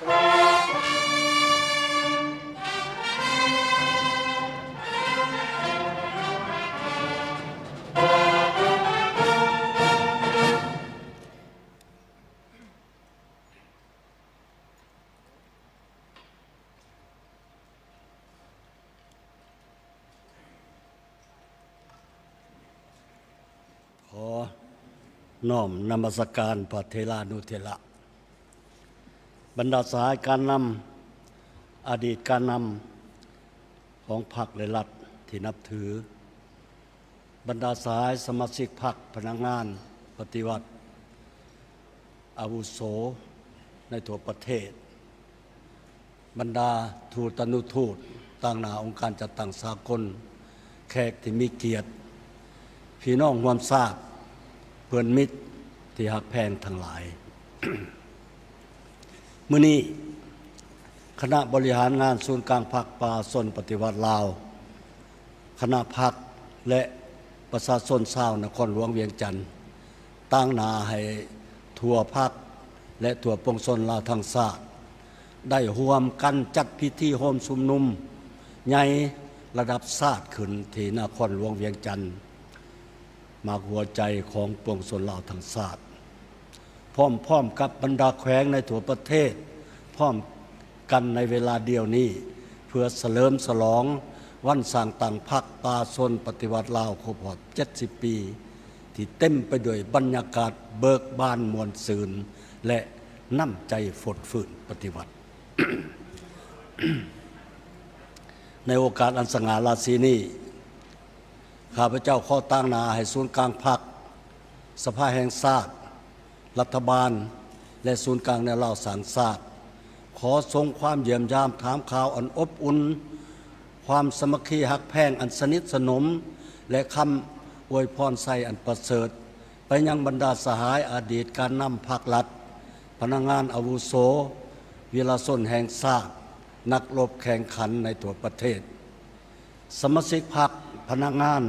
ຂໍນ້ອມນະມັດສະການພະເຖລານຸເຖລະ, ບັນດາສະຫາຍການນຳ, ອະດີດການນຳຂອງພັກ ແລະ ລັດທີ່ນັບຖື, ບັນດາສະຫາຍສະມາຊິກພັກ, ພະນັກງານປະຕິວັດອາວຸໂສໃນທົ່ວປະເທດ, ບັນດາທູຕານຸທູດຕາງໜ້າອົງການຈັດຕັ້ງສາກົນ, ແຂກທີ່ມີກຽດ, ພີ່ນ້ອງຮ່ວມຊາດ, ເພື່ອນມິດທີ່ຮັກແພງທັງຫຼາຍ. ມື້ນີ້ ຄະນະບໍລິຫານງານສູນກາງພັກປະຊາຊົນປະຕິວັດລາວ, ຄະນະພັກ ແລະ ປະຊາຊົນຊາວນະຄອນຫຼວງວຽງຈັນ ຕາງໜ້າໃຫ້ທົ່ວພັກ ແລະ ທົ່ວປວງຊົນລາວທັງຊາດ ໄດ້ຮ່ວມກັນຈັດພິທີໂຮມຊຸມນຸມໃຫຍ່ລະດັບຊາດຂຶ້ນທີ່ນະຄອນຫຼວງວຽງຈັນ, ໝາກຫົວໃຈຂອງປວງຊົນລາວທັງຊາດ, ພ້ອມໆກັບບັນດາແຂວງໃນທົ່ວປະເທດ, ພ້ອມກັນໃນເວລາດຽວນີ້ ເພື່ອສະເຫຼີມສະຫຼອງວັນສ້າງຕັ້ງພັກປະຊາຊົນປະຕິວັດລາວຄົບຮອບເຈັດສິບປີ ທີ່ເຕັມໄປດ້ວຍບັນຍາກາດເບີກບານມ່ວນຊື່ນ ແລະ ນ້ຳໃຈຟົດຟື້ນປະຕິວັດ. ໃນໂອກາດອັນສະຫງ່າລາສີນີ້, ຂ້າພະເຈົ້າຂໍຕາງໜ້າໃຫ້ສູນກາງພັກ, ສະພາແຫ່ງຊາດ, ລັດຖະບານ ແລະ ສູນກາງແນວລາວສ້າງຊາດ ຂໍສົ່ງຄວາມຢ້ຽມຢາມຖາມຂ່າວອັນອົບອຸ່ນ, ຄວາມສາມັກຄີຮັກແພງອັນສະໜິດສະໜົມ ແລະ ຄຳອວຍພອນໄຊອັນປະເສີດ ໄປຍັງບັນດາສະຫາຍອະດີດການນຳພັກລັດ, ພະນັກງານອາວຸໂສ, ວິລະຊົນແຫ່ງຊາດ, ນັກລົບແຂ່ງຂັນໃນທົ່ວປະເທດ, ສະມາຊິກພັກ, ພະນັກງານ,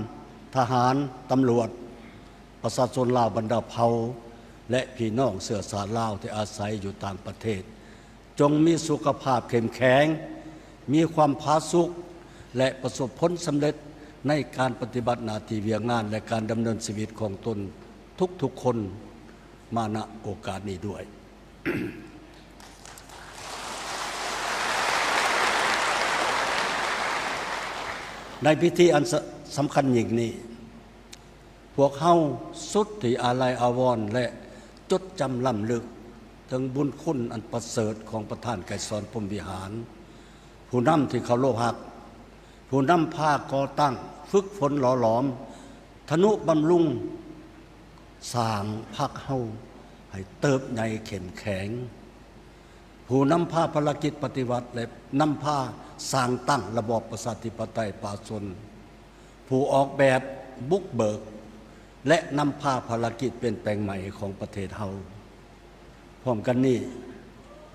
ທະຫານ, ຕຳຫຼວດ, ປະຊາຊົນລາວບັນດາເຜົ່າ ແລະ ພີ່ນ້ອງເຊື້ອຊາດລາວທີ່ອາໄສຢູ່ຕ່າງປະເທດ, ຈົ່ງມີສຸຂະພາບເຂັ້ມແຂງ, ມີຄວາມຜາສຸກ ແລະ ປະສົບຜົນສຳເລັດໃນການປະຕິບັດໜ້າທີ່ວຽກງານ ແລະ ການດຳເນີນຊີວິດຂອງຕົນທຸກໆຄົນມາ ນະ ໂອກາດນີ້ດ້ວຍ. ໃນພິທີອັນສະ ສຳຄັນຍິ່ງນີ້, ພວກເຮົາສຸດທີ່ອາໄລອາວອນ ແລະ ຈົດຈຳລ້ຳລຶກເຖິງບຸນຄຸນອັນປະເສີດຂອງປະທານໄກສອນ ພົມວິຫານ, ຜູ້ນຳທີ່ເຄົາລົບຮັກ, ຜູ້ນຳພາກໍ່ຕັ້ງ, ຝຶກຝົນ, ຫຼໍ່ຫຼອມ, ທະນຸບຳລຸງສ້າງພັກເຮົາໃຫ້ເຕີບໃຫຍ່ເຂັ້ມແຂງ, ຜູ້ນຳພາພາລະກິດປະຕິວັດ ແລະ ນຳພາສ້າງຕັ້ງລະບອບປະຊາທິປະໄຕປະຊາຊົນ, ຜູ້ອອກແບບບຸກເບີກ ແລະ ນຳພາພາລະກິດປ່ຽນແປງໃໝ່ຂອງປະເທດເຮົາ. ພ້ອມກັນນີ້,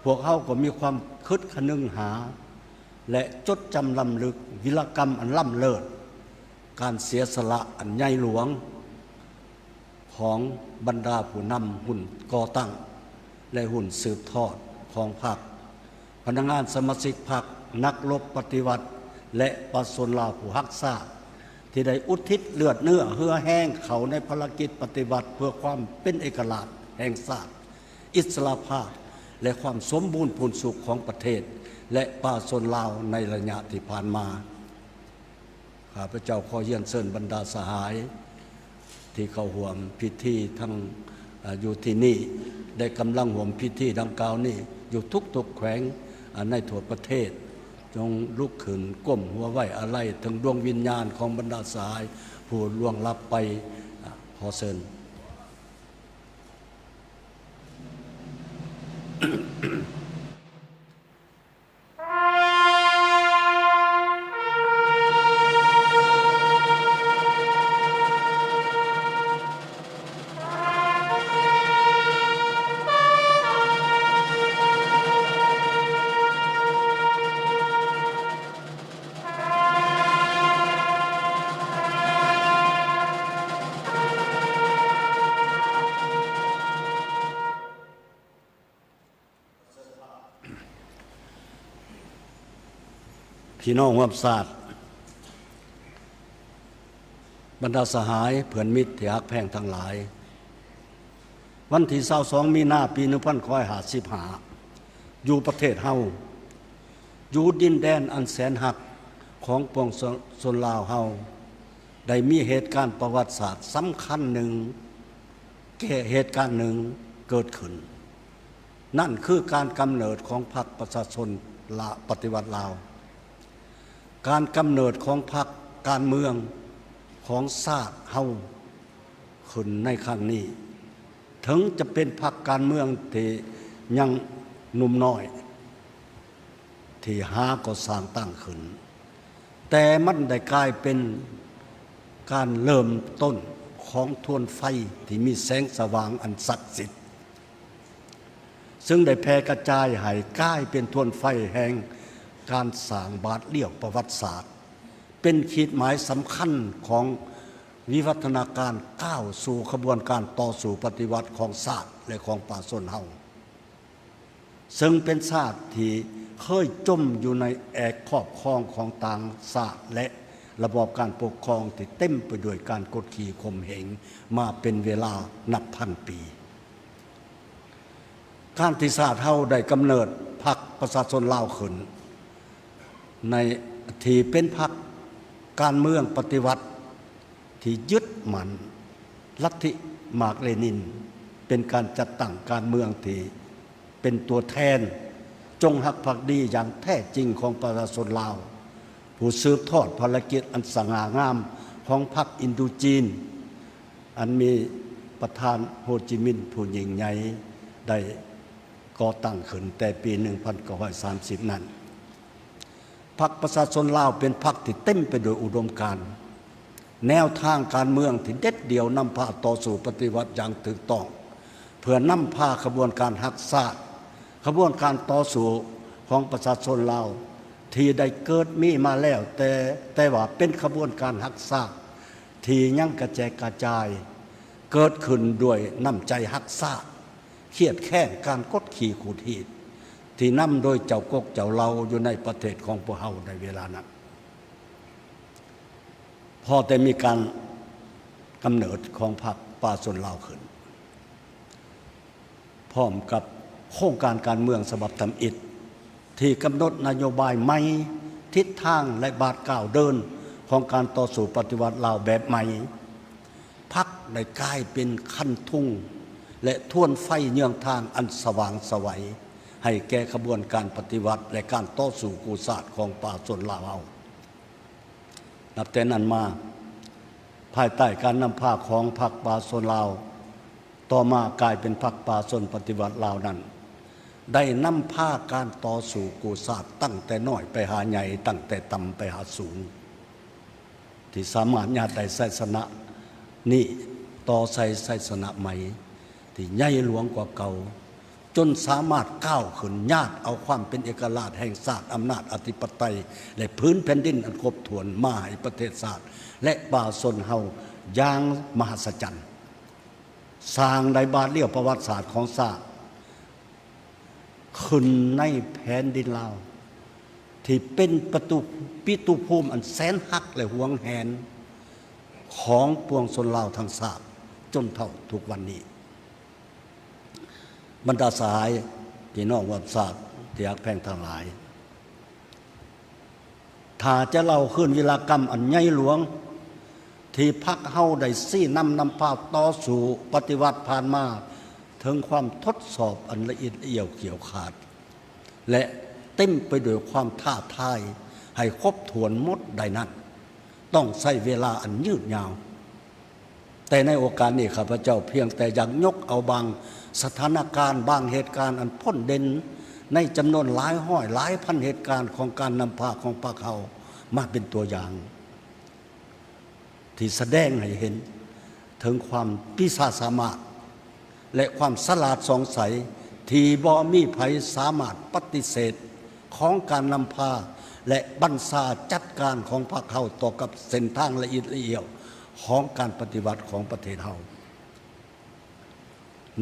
ພວກເຮົາກໍມີຄວາມຄຶດຄະນຶງຫາ ແລະ ຈົດຈຳລ້ຳລຶກວິລະກຳອັນລ້ຳເລີດ, ການເສຍສະຫຼະອັນໃຫຍ່ຫຼວງ ຂອງບັນດາຜູ້ນຳຮຸ່ນກໍ່ຕັ້ງ ແລະ ຮຸ່ນສືບທອດຂອງພັກ, ພະນັກງານສະມາຊິກພັກ, ນັກລົບປະຕິວັດ ແລະ ປະຊາຊົນລາວຜູ້ຮັກຊາດ ທີ່ໄດ້ອຸທິດເລືອດເນື້ອເຫື່ອແຮງເຂົ້າໃນພາລະກິດປະຕິວັດເພື່ອຄວາມເປັນເອກະລາດແຫ່ງຊາດ, ອິດສະຫຼະພາບ ແລະ ຄວາມສົມບູນພູນສຸກຂອງປະເທດ ແລະ ປະຊາຊົນລາວໃນໄລຍະທີ່ຜ່ານມາ. ຂ້າພະເຈົ້າຂໍຮຽນເຊີນບັນດາສະຫາຍທີ່ເຂົ້າຮ່ວມພິທີທັງ ອາ ຢູ່ທີ່ນີ້ ແລະ ກຳລັງຮ່ວມພິທີດັ່ງກ່າວນີ້ຢູ່ທຸກໆແຂວງ ອາ ໃນທົ່ວປະເທດ, ຈົ່ງລຸກຂຶ້ນກົ້ມຫົວໄວ້ອາໄລເຖິງດວງວິນຍານຂອງບັນດາສະຫາຍຜູ້ລ່ວງລັບໄປ. ອາ ຂໍເຊີນ. ພີ່ນ້ອງຮ່ວມຊາດ, ບັນດາສະຫາຍເພື່ອນມິດທີ່ຮັກແພງທັງຫຼາຍ, ວັນທີຊາວສອງມີນາ ປີໜຶ່ງພັນເກົ້າຮ້ອຍຫ້າສິບຫ້າ ຢູ່ປະເທດເຮົາ, ຢູ່ດິນແດນອັນແສນຮັກຂອງປວງຊົນລາວເຮົາ, ໄດ້ມີເຫດການປະຫວັດສາດສຳຄັນໜຶ່ງ, ແກ່ເຫດການໜຶ່ງເກີດຂຶ້ນ. ນັ້ນຄືການກຳເນີດຂອງພັກປະຊາຊົນລາ ປະຕິວັດລາວ, ການກຳເນີດຂອງພັກການເມືອງຂອງຊາດເຮົາຂຶ້ນໃນຄັ້ງນີ້, ເຖິງຈະເປັນພັກການເມືອງທີ່ຍັງໜຸ່ມນ້ອຍ ທີ່ຫາກໍ່ສ້າງຕັ້ງຂຶ້ນ, ແຕ່ມັນໄດ້ກາຍເປັນການເລີ່ມຕົ້ນຂອງທວນໄຟທີ່ມີແສງສະຫວ່າງອັນສັກສິດ, ເຊິ່ງໄດ້ແຜ່ກະຈາຍໃຫ້ກາຍເປັນທວນໄຟແຫ່ງການສ້າງບາດລ້ຽວປະຫວັດສາດ, ເປັນຂີດໝາຍສຳຄັນຂອງວິວັດທະນາການກ້າວສູ່ຂະບວນການຕໍ່ສູ້ປະຕິວັດຂອງຊາດ ແລະ ຂອງປະຊາຊົນເຮົາ. ເຊິ່ງເປັນຊາດທີ່ເຄີຍຈົມຢູ່ໃນແອກຄອບຄອງຂອງຕ່າງຊາດ ແລະ ລະບອບການປົກຄອງທີ່ເຕັມໄປດ້ວຍການກົດຂີ່ຂົ່ມເຫງມາເປັນເວລານັບພັນປີ. ການທີ່ຊາດເຮົາໄດ້ກຳເນີດພັກປະຊາຊົນລາວຂຶ້ນ ໃນທີ່ເປັນພັກການເມືອງປະຕິວັດ ທີ່ຍຶດໝັ້ນລັດທິມາກເລນິນ, ເປັນການຈັດຕັ້ງການເມືອງທີ່ເປັນຕົວແທນຈົງຮັກພັກດີຢ່າງແທ້ຈິງຂອງປະຊາຊົນລາວ, ຜູ້ສືບທອດພາລະກິດອັນສະຫງ່າງາມຂອງພັກອິນດູຈີນ, ອັນມີປະທານໂຮຈິມິນຜູ້ຍິ່ງໃຫຍ່ ໄດ້ກໍ່ຕັ້ງຂຶ້ນແຕ່ປີໜຶ່ງພັນເກົ້າຮ້ອຍສາມສິບນັ້ນ. ພັກປະຊາຊົນລາວເປັນພັກທີ່ເຕັມໄປດ້ວຍອຸດົມການ, ແນວທາງການເມືອງທີ່ເດັດດ່ຽວນຳພາຕໍ່ສູ້ປະຕິວັດຢ່າງຖືກຕ້ອງ, ເພື່ອນຳພາຂະບວນການຮັກຊາດ, ຂະບວນການຕໍ່ສູ້ຂອງປະຊາຊົນລາວທີ່ໄດ້ເກີດມີມາແລ້ວ, ແຕ່ ແຕ່ວ່າເປັນຂະບວນການຮັກຊາດທີ່ຍັງກະແຈກກະຈາຍ, ເກີດຂຶ້ນດ້ວຍນ້ຳໃຈຮັກຊາດ, ຄຽດແຄ້ນການກົດຂີ່ຂູດຮີດ ທີ່ນຳໂດຍເຈົ້າກົກເຈົ້າເຫຼົ່າຢູ່ໃນປະເທດຂອງພວກເຮົາໃນເວລານັ້ນ. ພໍແຕ່ມີການກຳເນີດຂອງພັກປະຊາຊົນລາວຂຶ້ນ, ພ້ອມກັບໂຄງການການເມືອງສະບັບທຳອິດ ທີ່ກຳນົດນະໂຍບາຍໃໝ່, ທິດທາງ ແລະ ບາດກ້າວເດີນຂອງການຕໍ່ສູ້ປະຕິວັດລາວແບບໃໝ່, ພັກໄດ້ກາຍເປັນຄັນທຸງ ແລະ ທວນໄຟເຍືອງທາງອັນສະຫວ່າງໄສວໃຫ້ແກ່ຂະບວນການປະຕິວັດ ແລະ ການຕໍ່ສູ້ກູ້ຊາດຂອງປະຊາຊົນລາວເຮົາ. ນັບແຕ່ນັ້ນມາ, ພາຍໃຕ້ການນຳພາຂອງພັກປະຊາຊົນລາວ, ຕໍ່ມາກາຍເປັນພັກປະຊາຊົນປະຕິວັດລາວນັ້ນ ໄດ້ນຳພາການຕໍ່ສູ້ກູ້ຊາດຕັ້ງແຕ່ນ້ອຍໄປຫາໃຫຍ່, ຕັ້ງແຕ່ຕ່ຳໄປຫາສູງ, ທີ່ສາມາດຍາດໄດ້ໄຊຊະນະນີ້ຕໍ່ໃສ່ໄຊຊະນະໃໝ່ທີ່ໃຫຍ່ຫຼວງກວ່າເກົ່າ, ຈົນສາມາດກ້າວຂຶ້ນຍາດເອົາຄວາມເປັນເອກະລາດແຫ່ງຊາດ, ອຳນາດອະທິປະໄຕ ແລະ ພື້ນແຜ່ນດິນອັນຄົບຖ້ວນມາໃຫ້ປະເທດຊາດ ແລະ ປະຊາຊົນເຮົາຢ່າງມະຫັດສະຈັນ. ສ້າງໄດ້ບາດລ້ຽວປະຫວັດສາດຂອງຊາດຂຶ້ນໃນແຜ່ນດິນລາວ ທີ່ເປັນປະຕູ ປິຕຸພູມອັນແສນຮັກ ແລະ ຫວງແຫນຂອງປວງຊົນລາວທັງຊາດ ຈົນເທົ່າທຸກວັນນີ້. ບັນດາສະຫາຍ, ພີ່ນ້ອງຮ່ວມຊາດທີ່ຮັກແພງທັງຫຼາຍ, ຖ້າຈະເລົ່າຄືນວິລະກຳອັນໃຫຍ່ຫຼວງ ທີ່ພັກເຮົາໄດ້ຊີ້ນຳນຳພາຕໍ່ສູ້ປະຕິວັດຜ່ານມາ ເຖິງຄວາມທົດສອບອັນລະອິດລະອຽວຂຽວຂາດ ແລະ ເຕັມໄປດ້ວຍຄວາມທ້າທາຍໃຫ້ຄົບຖ້ວນໝົດໄດ້ນັ້ນ, ຕ້ອງໃຊ້ເວລາອັນຍືດຍາວ. ແຕ່ໃນໂອກາດນີ້ ຂ້າພະເຈົ້າພຽງແຕ່ຢາກຍົກເອົາບາງສະຖານະການ, ບາງເຫດການອັນພົ້ນເດັ່ນ ໃນຈຳນວນຫຼາຍຮ້ອຍ, ຫຼາຍພັນເຫດການຂອງການນຳພາຂອງພັກເຮົາມາເປັນຕົວຢ່າງ ທີ່ສະແດງໃຫ້ເຫັນເຖິງຄວາມປີຊາສາມາດ ແລະ ຄວາມສະຫຼາດສ່ອງໃສ ທີ່ບໍ່ມີໃຜສາມາດປະຕິເສດຂອງການນຳພາ ແລະ ບັນຊາຈັດການຂອງພັກເຮົາຕໍ່ກັບເສັ້ນທາງລະອິດລະອຽວຂອງການປະຕິວັດຂອງປະເທດເຮົາ.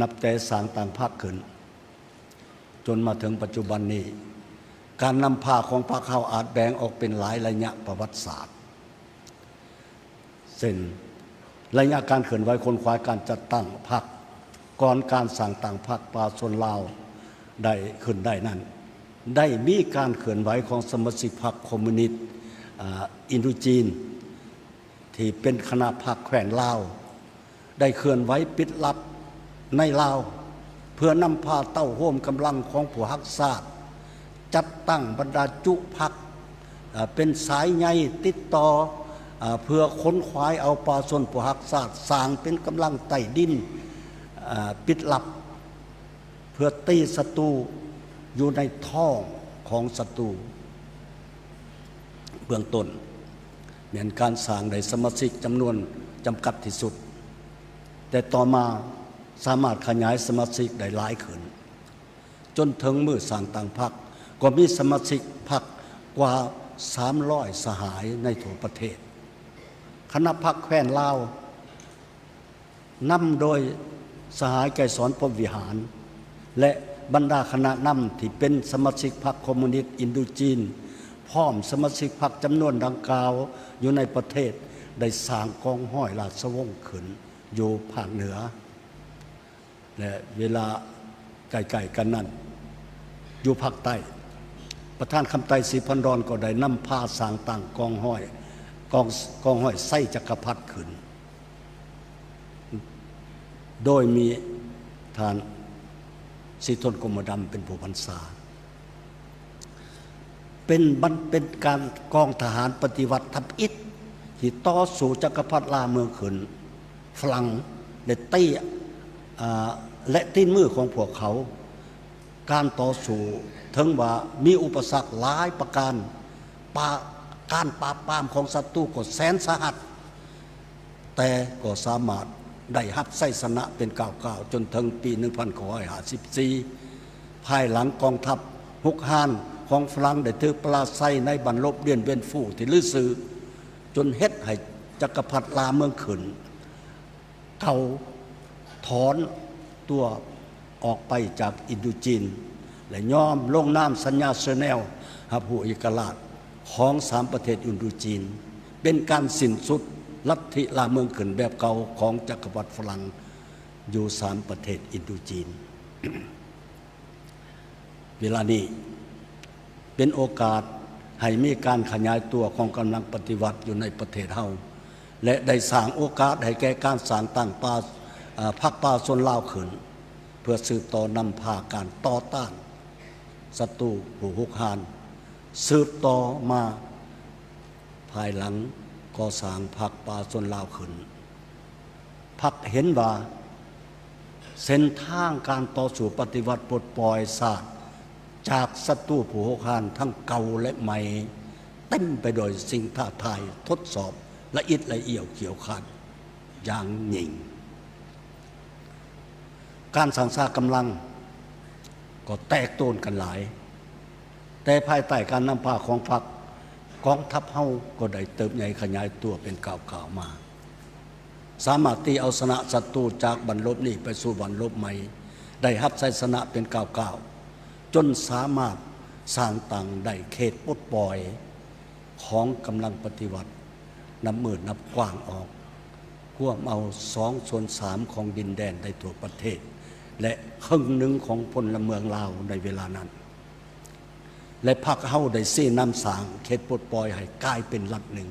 ນັບແຕ່ສ້າງຕັ້ງພັກຂຶ້ນ ຈົນມາເຖິງປັດຈຸບັນນີ້, ການນຳພາຂອງພັກເຮົາອາດແບ່ງອອກເປັນຫຼາຍໄລຍະປະຫວັດສາດ ເຊັ່ນ ໄລຍະການເຄື່ອນໄຫວຂົນຂວາຍການຈັດຕັ້ງພັກ ກ່ອນການສ້າງຕັ້ງພັກປະຊາຊົນລາວໄດ້ຂຶ້ນໄດ້ນັ້ນ ໄດ້ມີການເຄື່ອນໄຫວຂອງສະມາຊິກພັກຄອມມູນິດ ອາ ອິນໂດຈີນ ທີ່ເປັນຄະນະພັກແຄວ້ນລາວ ໄດ້ເຄື່ອນໄຫວປິດລັບໃນລາວ ເພື່ອນຳພາເຕົ້າໂຮມກຳລັງຂອງຜູ້ຮັກຊາດ ຈັດຕັ້ງບັນດາຈຸພັກ ເອີ ເປັນສາຍໃຍຕິດຕໍ່ ເອີ ເພື່ອຂົນຂວາຍເອົາປະຊາຊົນຜູ້ຮັກຊາດ ສ້າງເປັນກຳລັງໃຕ້ດິນ ເອີ ປິດລັບ ເພື່ອຕີສັດຕູຢູ່ໃນທ້ອງຂອງສັດຕູ. ເບື້ອງຕົ້ນແມ່ນການສ້າງໄດ້ສະມາຊິກຈຳນວນຈຳກັດທີ່ສຸດ, ແຕ່ຕໍ່ມາສາມາດຂະຫຍາຍສະມາຊິກໄດ້ຫຼາຍຂຶ້ນ, ຈົນເຖິງມື້ສ້າງຕັ້ງພັກ ກໍມີສະມາຊິກພັກກວ່າສາມຮ້ອຍສະຫາຍໃນທົ່ວປະເທດ. ຄະນະພັກແຄວ້ນລາວ ນຳໂດຍສະຫາຍໄກສອນ ພົມວິຫານ ແລະ ບັນດາຄະນະນຳທີ່ເປັນສະມາຊິກພັກຄອມມູນິດອິນໂດຈີນ ພ້ອມສະມາຊິກພັກຈຳນວນດັ່ງກ່າວຢູ່ໃນປະເທດ ໄດ້ສ້າງກອງຮ້ອຍລາຊະວົງຂຶ້ນຢູ່ພາກເໜືອ ແລະ ເວລາໃກ້ໆກັນນັ້ນ ຢູ່ພາກໃຕ້ ປະທານຄຳໄຕ ສີພັນດອນ ກໍໄດ້ນຳພາສ້າງຕັ້ງກອງຮ້ອຍ ກອງ ກອງຮ້ອຍໄຊຈັກກະພັດຂຶ້ນ ໂດຍມີທ່ານສີທົນ ກົມມະດຳ ເປັນຜູ້ບັນຊາ. ເປັນບັນ ເປັນການກອງທະຫານປະຕິວັດທຳອິດ ທີ່ຕໍ່ສູ້ຈັກກະພັດລ່າເມືອງຂຶ້ນ. ຝຣັ່ງໄດ້ເຕະ ອາ ແລະ ຕີນມືຂອງພວກເຂົາ. ການຕໍ່ສູ້ເຖິງວ່າມີອຸປະສັກຫຼາຍປະການ, ປາ ການປາບປາມຂອງສັດຕູກໍແສນສາຫັດ, ແຕ່ກໍສາມາດໄດ້ຮັບໄຊຊະນະເປັນກ້າວໆ ຈົນເຖິງປີໜຶ່ງພັນເກົ້າຮ້ອຍຫ້າສິບສີ່ ພາຍຫຼັງກອງທັບຮຸກຮານຂອງຝຣັ່ງໄດ້ຖືກປະລາໄຊໃນບັ້ນລົບດຽນເວັນຟູທີ່ລືຊື່ ຈົນເຮັດໃຫ້ຈັກກະພັດລ່າເມືອງຂຶ້ນ ເກົ່າຖອນຕົວອອກໄປຈາກອິນໂດຈີນ ແລະ ຍອມລົງນາມສັນຍາເຊແນວຮັບຮູ້ເອກະລາດຂອງສາມປະເທດອິນໂດຈີນ, ເປັນການສິ້ນສຸດລັດທິລ່າເມືອງຂຶ້ນແບບເກົ່າຂອງຈັກກະວັດຝຣັ່ງຢູ່ສາມປະເທດອິນໂດຈີນ. ເວລານີ້ເປັນໂອກາດໃຫ້ມີການຂະຫຍາຍຕົວຂອງກຳລັງປະຕິວັດຢູ່ໃນປະເທດເຮົາ ແລະ ໄດ້ສ້າງໂອກາດໃຫ້ແກ່ການສ້າງຕັ້ງປະ ເອີ ພັກປະຊາຊົນລາວຂຶ້ນ ເພື່ອສືບຕໍ່ນຳພາການຕໍ່ຕ້ານສັດຕູຜູ້ຮຸກຮານ ສືບຕໍ່ມາພາຍຫຼັງກໍ່ສ້າງພັກປະຊາຊົນລາວຂຶ້ນ. ພັກເຫັນວ່າເສັ້ນທາງການຕໍ່ສູ້ປະຕິວັດປົດປ່ອຍຊາດຈາກສັດຕູຜູ້ຮຸກຮານທັງເກົ່າ ແລະ ໃໝ່ ເຕັມໄປດ້ວຍສິ່ງທ້າທາຍທົດສອບລະອິດລະອ້ຽວຂ້ຽວຂາດຢ່າງຍິ່ງ. ການສ້າງສາກຳລັງກໍແຕກໂຕນກັນຫຼາຍ. ແຕ່ພາຍໃຕ້ການນຳພາຂອງພັກ, ກອງທັບເຮົາກໍໄດ້ເຕີບໃຫຍ່ຂະຫຍາຍຕົວເປັນກ້າວໆມາ, ສາມາດຕີເອົາຊະນະສັດຕູຈາກບັ້ນລົບນີ້ໄປສູ່ບັ້ນລົບໃໝ່, ໄດ້ຮັບໄຊຊະນະເປັນກ້າວໆ, ຈົນສາມາດສ້າງຕັ້ງໄດ້ເຂດປົດປ່ອຍຂອງກຳລັງປະຕິວັດ ນັບມື້ນັບກວ້າງອອກ, ກວມເອົາສອງສ່ວນສາມຂອງດິນແດນໃນທົ່ວປະເທດ ແລະ ເຄິ່ງໜຶ່ງຂອງພົນລະເມືອງລາວໃນເວລານັ້ນ. ແລະ ພັກເຮົາໄດ້ຊີ້ນຳສ້າງເຂດປົດປ່ອຍໃຫ້ກາຍເປັນລັດໜຶ່ງ.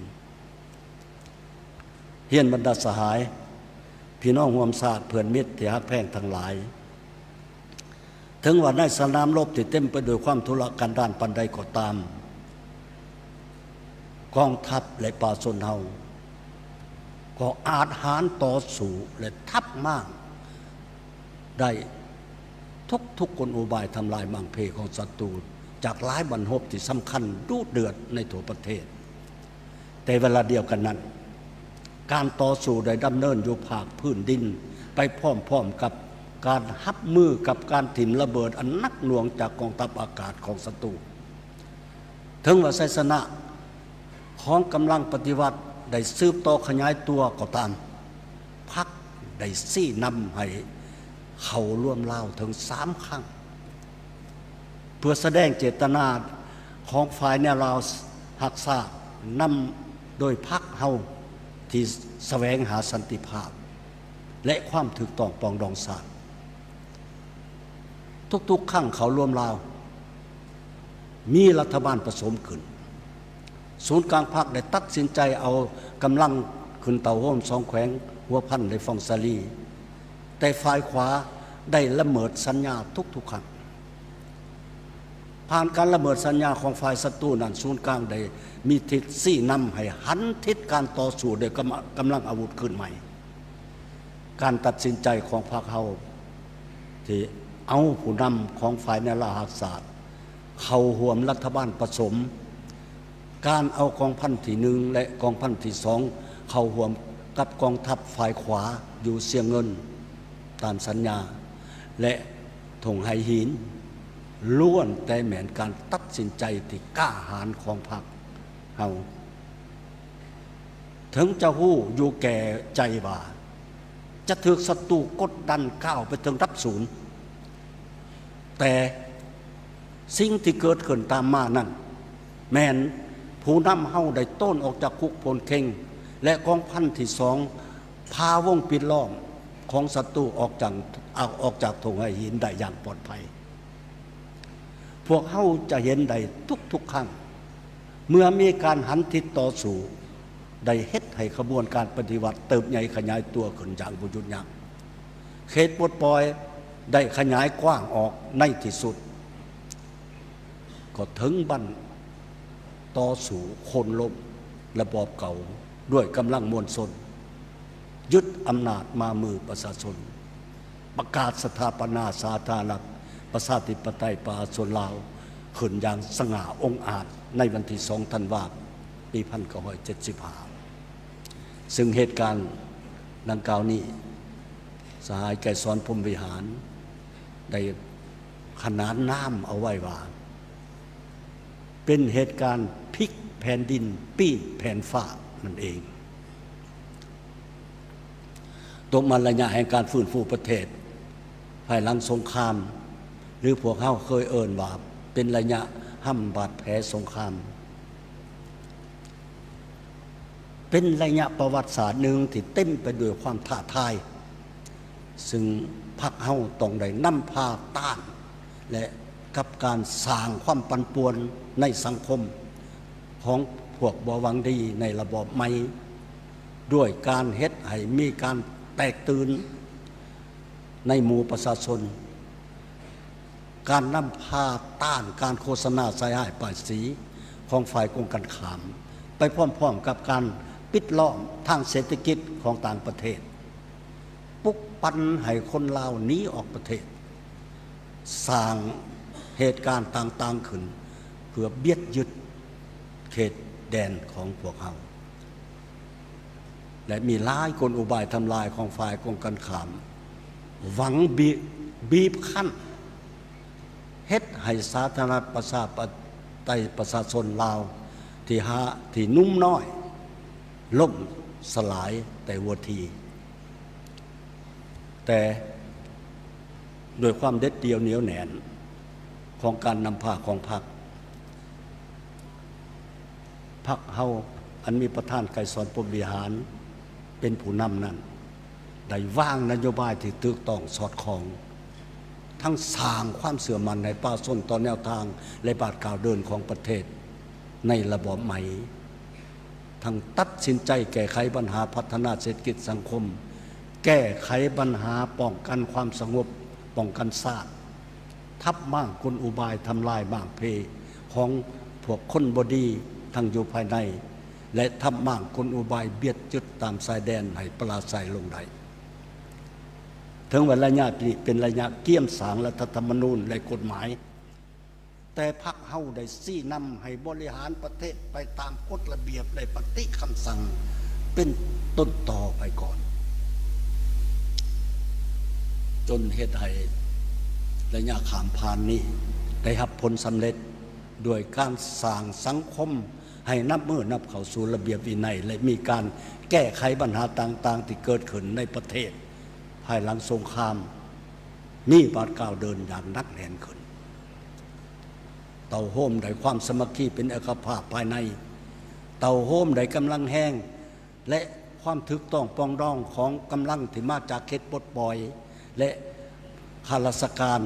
ຮຽນບັນດາສະຫາຍ, ພີ່ນ້ອງຮ່ວມຊາດ, ເພື່ອນມິດທີ່ຮັກແພງທັງຫຼາຍ, ເຖິງວ່າໃນສະໜາມລົບທີ່ເຕັມໄປດ້ວຍຄວາມທຸລະກັນດານປານໃດກໍຕາມ, ກອງທັບ ແລະ ປະຊາຊົນເຮົາກໍອາດຫານຕໍ່ສູ້ ແລະ ທັບມ້າງໄດ້ທຸກໆກົນອຸບາຍທຳລາຍມ້າງເພຂອງສັດຕູ ຈາກຫຼາຍບັ້ນຮົບທີ່ສຳຄັນດຸເດືອດໃນທົ່ວປະເທດ. ແຕ່ເວລາດຽວກັນນັ້ນ, ການຕໍ່ສູ້ໄດ້ດຳເນີນຢູ່ພາກພື້ນດິນໄປພ້ອມໆກັບການຮັບມືກັບການຖິ້ມລະເບີດອັນໜັກໜ່ວງຈາກກອງທັບອາກາດຂອງສັດຕູ. ເຖິງວ່າໄຊຊະນະຂອງກຳລັງປະຕິວັດໄດ້ສືບຕໍ່ຂະຫຍາຍຕົວກໍຕາມ, ພັກໄດ້ຊີ້ນຳໃຫ້ເຂົ້າລວມລາວເຖິງສາມຄັ້ງ ເພື່ອສະແດງເຈດຕະນາ ຂອງຝ່າຍແນວລາວຮັກຊາດ ນຳໂດຍພັກເຮົາທີ່ສະແຫວງຫາສັນຕິພາບ ແລະ ຄວາມຖືກຕ້ອງປອງດອງຊາດ. ທຸກໆຄັ້ງເຂົ້າລວມລາວ ມີລັດຖະບານປະສົມຂຶ້ນ, ສູນກາງພັກໄດ້ຕັດສິນໃຈເອົາກຳລັງຂຶ້ນເຕົ້າໂຮມສອງແຂວງຫົວພັນ ແລະ ຟອງສາລີ, ແຕ່ຝ່າຍຂວາໄດ້ລະເມີດສັນຍາທຸກໆຄັ້ງ. ຜ່ານການລະເມີດສັນຍາຂອງຝ່າຍສັດຕູນັ້ນ, ສູນກາງໄດ້ມີທິດຊີ້ນຳໃຫ້ຫັນທິດການຕໍ່ສູ້ໂດຍກຳ ກຳລັງອາວຸດຄືນໃໝ່. ການຕັດສິນໃຈຂອງພັກເຮົາທີ່ເອົາຜູ້ນຳຂອງຝ່າຍແນວລາວຮັກຊາດເຂົ້າຮ່ວມລັດຖະບານປະສົມ, ການເອົາກອງພັນທີໜຶ່ງ ແລະ ກອງພັນທີສອງເຂົ້າຮ່ວມກັບກອງທັບຝ່າຍຂວາຢູ່ຊຽງເງິນຕາມສັນຍາ ແລະ ທົ່ງໄຫຫີນ ລ້ວນແຕ່ແມ່ນການຕັດສິນໃຈທີ່ກ້າຫານຂອງພັກເຮົາ. ເຖິງຈະຮູ້ຢູ່ແກ່ໃຈວ່າຈະຖືກສັດຕູກົດດັນກ້າວໄປເຖິງລະດັບສູນ, ແຕ່ສິ່ງທີ່ເກີດຂຶ້ນຕາມມານັ້ນ ແມ່ນຜູ້ນຳເຮົາໄດ້ໂຕ້ນອອກຈາກຄຸກໂພນເຄັງ ແລະ ກອງພັນທີສອງ ຜ່າວົງປິດລ້ອມຂອງສັດຕູອອກຈາກ ອອກຈາກທົ່ງໄຫຫີນໄດ້ຢ່າງປອດໄພ. ພວກເຮົາຈະເຫັນໄດ້ທຸກໆຄັ້ງ ເມື່ອມີການຫັນທິດຕໍ່ສູ້ ໄດ້ເຮັດໃຫ້ຂະບວນການປະຕິວັດເຕີບໃຫຍ່ຂະຫຍາຍຕົວຂຶ້ນຢ່າງບໍ່ຢຸດຢັ້ງ. ເຂດປົດປ່ອຍໄດ້ຂະຫຍາຍກວ້າງອອກໃນທີ່ສຸດ. ກໍເຖິງບັ້ນຕໍ່ສູ້ໂຄ່ນລົ້ມລະບອບເກົ່າດ້ວຍກຳລັງມວນຊົນ, ຍຶດອຳນາດມາມືປະຊາຊົນ, ປະກາດສະຖາປະນາສາທາລະນະລັດປະຊາທິປະໄຕປະຊາຊົນລາວຂຶ້ນຢ່າງສະຫງ່າອົງອາດໃນວັນທີສອງທັນວາ ປີພັນເກົ້າຮ້ອຍເຈັດສິບຫ້າ. ຊຶ່ງເຫດການດັ່ງກ່າວນີ້ ສະຫາຍໄກສອນ ພົມວິຫານ ໄດ້ຂະໜານນາມເອົາໄວ້ວ່າ ເປັນເຫດການພິກແຜ່ນດິນປີ້ນແຜ່ນຟ້ານັ້ນເອງ. ຕົກມາໄລຍະແຫ່ງການຟື້ນຟູປະເທດພາຍຫຼັງສົງຄາມ ຫຼື ພວກເຮົາເຄີຍເອີ້ນວ່າເປັນໄລຍະຫ້ຳບາດແຜສົງຄາມ. ເປັນໄລຍະປະຫວັດສາດໜຶ່ງທີ່ເຕັມໄປດ້ວຍຄວາມທ້າທາຍ, ຊຶ່ງພັກເຮົາຕ້ອງໄດ້ນຳພາຕ້ານ ແລະ ກັບການສ້າງຄວາມປັ່ນປ່ວນໃນສັງຄົມຂອງພວກບໍ່ຫວັງດີໃນລະບອບໃໝ່, ດ້ວຍການເຮັດໃຫ້ມີການແຕກຕື່ນໃນໝູ່ປະຊາຊົນ. ການນຳພາຕ້ານການໂຄສະນາໃສ່ຮ້າຍປ້າຍສີຂອງຝ່າຍກົງກັນຂ້າມ ໄປພ້ອມໆກັບການປິດລ້ອມທາງເສດຖະກິດຂອງຕ່າງປະເທດ, ປຸກປັ່ນໃຫ້ຄົນລາວໜີອອກປະເທດ, ສ້າງເຫດການຕ່າງໆຂຶ້ນເພື່ອບຽດຍຶດເຂດແດນຂອງພວກເຮົາ. ແລະ ມີຫຼາຍກົນອຸບາຍທຳລາຍຂອງຝ່າຍກົງກັນຂ້າມ ຫວັງບີບ ບີບຄັ້ນເຮັດໃຫ້ສາທາລະນະລັດປະຊາປະໄຕປະຊາຊົນລາວທີ່ຫາ ທີ່ໜຸ່ມນ້ອຍລົ້ມສະຫຼາຍແຕ່ຫົວທີ. ແຕ່ດ້ວຍຄວາມເດັດດ່ຽວໜຽວແໜ້ນຂອງການນຳພາຂອງພັກ, ພັກເຮົາອັນມີປະທານໄກສອນ ພົມວິຫານ ເປັນຜູ້ນຳນັ້ນ ໄດ້ວາງນະໂຍບາຍທີ່ຖືກຕ້ອງສອດຄ່ອງ, ທັງສ້າງຄວາມເຊື່ອໝັ້ນໃຫ້ປະຊາຊົນຕໍ່ແນວທາງ ແລະ ບາດກ້າວເດີນຂອງປະເທດໃນລະບອບໃໝ່. ທັງຕັດສິນໃຈແກ້ໄຂບັນຫາພັດທະນາເສດຖະກິດສັງຄົມ, ແກ້ໄຂບັນຫາປ້ອງກັນຄວາມສະຫງົບ ປ້ອງກັນຊາດ, ທັບມ້າງກົນອຸບາຍທຳລາຍມ້າງເພຂອງພວກຄົນບໍ່ດີທັງຢູ່ພາຍໃນ ແລະ ທັບມ້າງກົນອຸບາຍບຽດຍຶດຕາມຊາຍແດນໃຫ້ປະລາໄຊລົງໄດ້. ເຖິງວ່າໄລຍະນີ້ເປັນໄລຍະກຽມສ້າງລັດຖະທຳມະນູນ ແລະ ກົດໝາຍ, ແຕ່ພັກເຮົາໄດ້ຊີ້ນຳໃຫ້ບໍລິຫານປະເທດໄປຕາມກົດລະບຽບ ແລະ ປະຕິຄຳສັ່ງເປັນຕົ້ນຕໍໄປກ່ອນ, ຈົນເຮັດໃຫ້ໄລຍະຂ້າມຜ່ານນີ້ໄດ້ຮັບຜົນສຳເລັດ ດ້ວຍການສ້າງສັງຄົມໃຫ້ນັບມື້ນັບເຂົ້າສູ່ລະບຽບວິໄນ ແລະ ມີການແກ້ໄຂບັນຫາຕ່າງໆທີ່ເກີດຂຶ້ນໃນປະເທດພາຍຫຼັງສົງຄາມ ມີບາດກ້າວເດີນຢ່າງໜັກແໜ້ນຂຶ້ນ. ເຕົ້າໂຮມໄດ້ຄວາມສາມັກຄີເປັນເອກະພາບພາຍໃນ, ເຕົ້າໂຮມໄດ້ກຳລັງແຮງ ແລະ ຄວາມຖືກຕ້ອງປອງດອງຂອງກຳລັງທີ່ມາຈາກເຂດປົດປ່ອຍ ແລະ ຂ້າລາຊະການ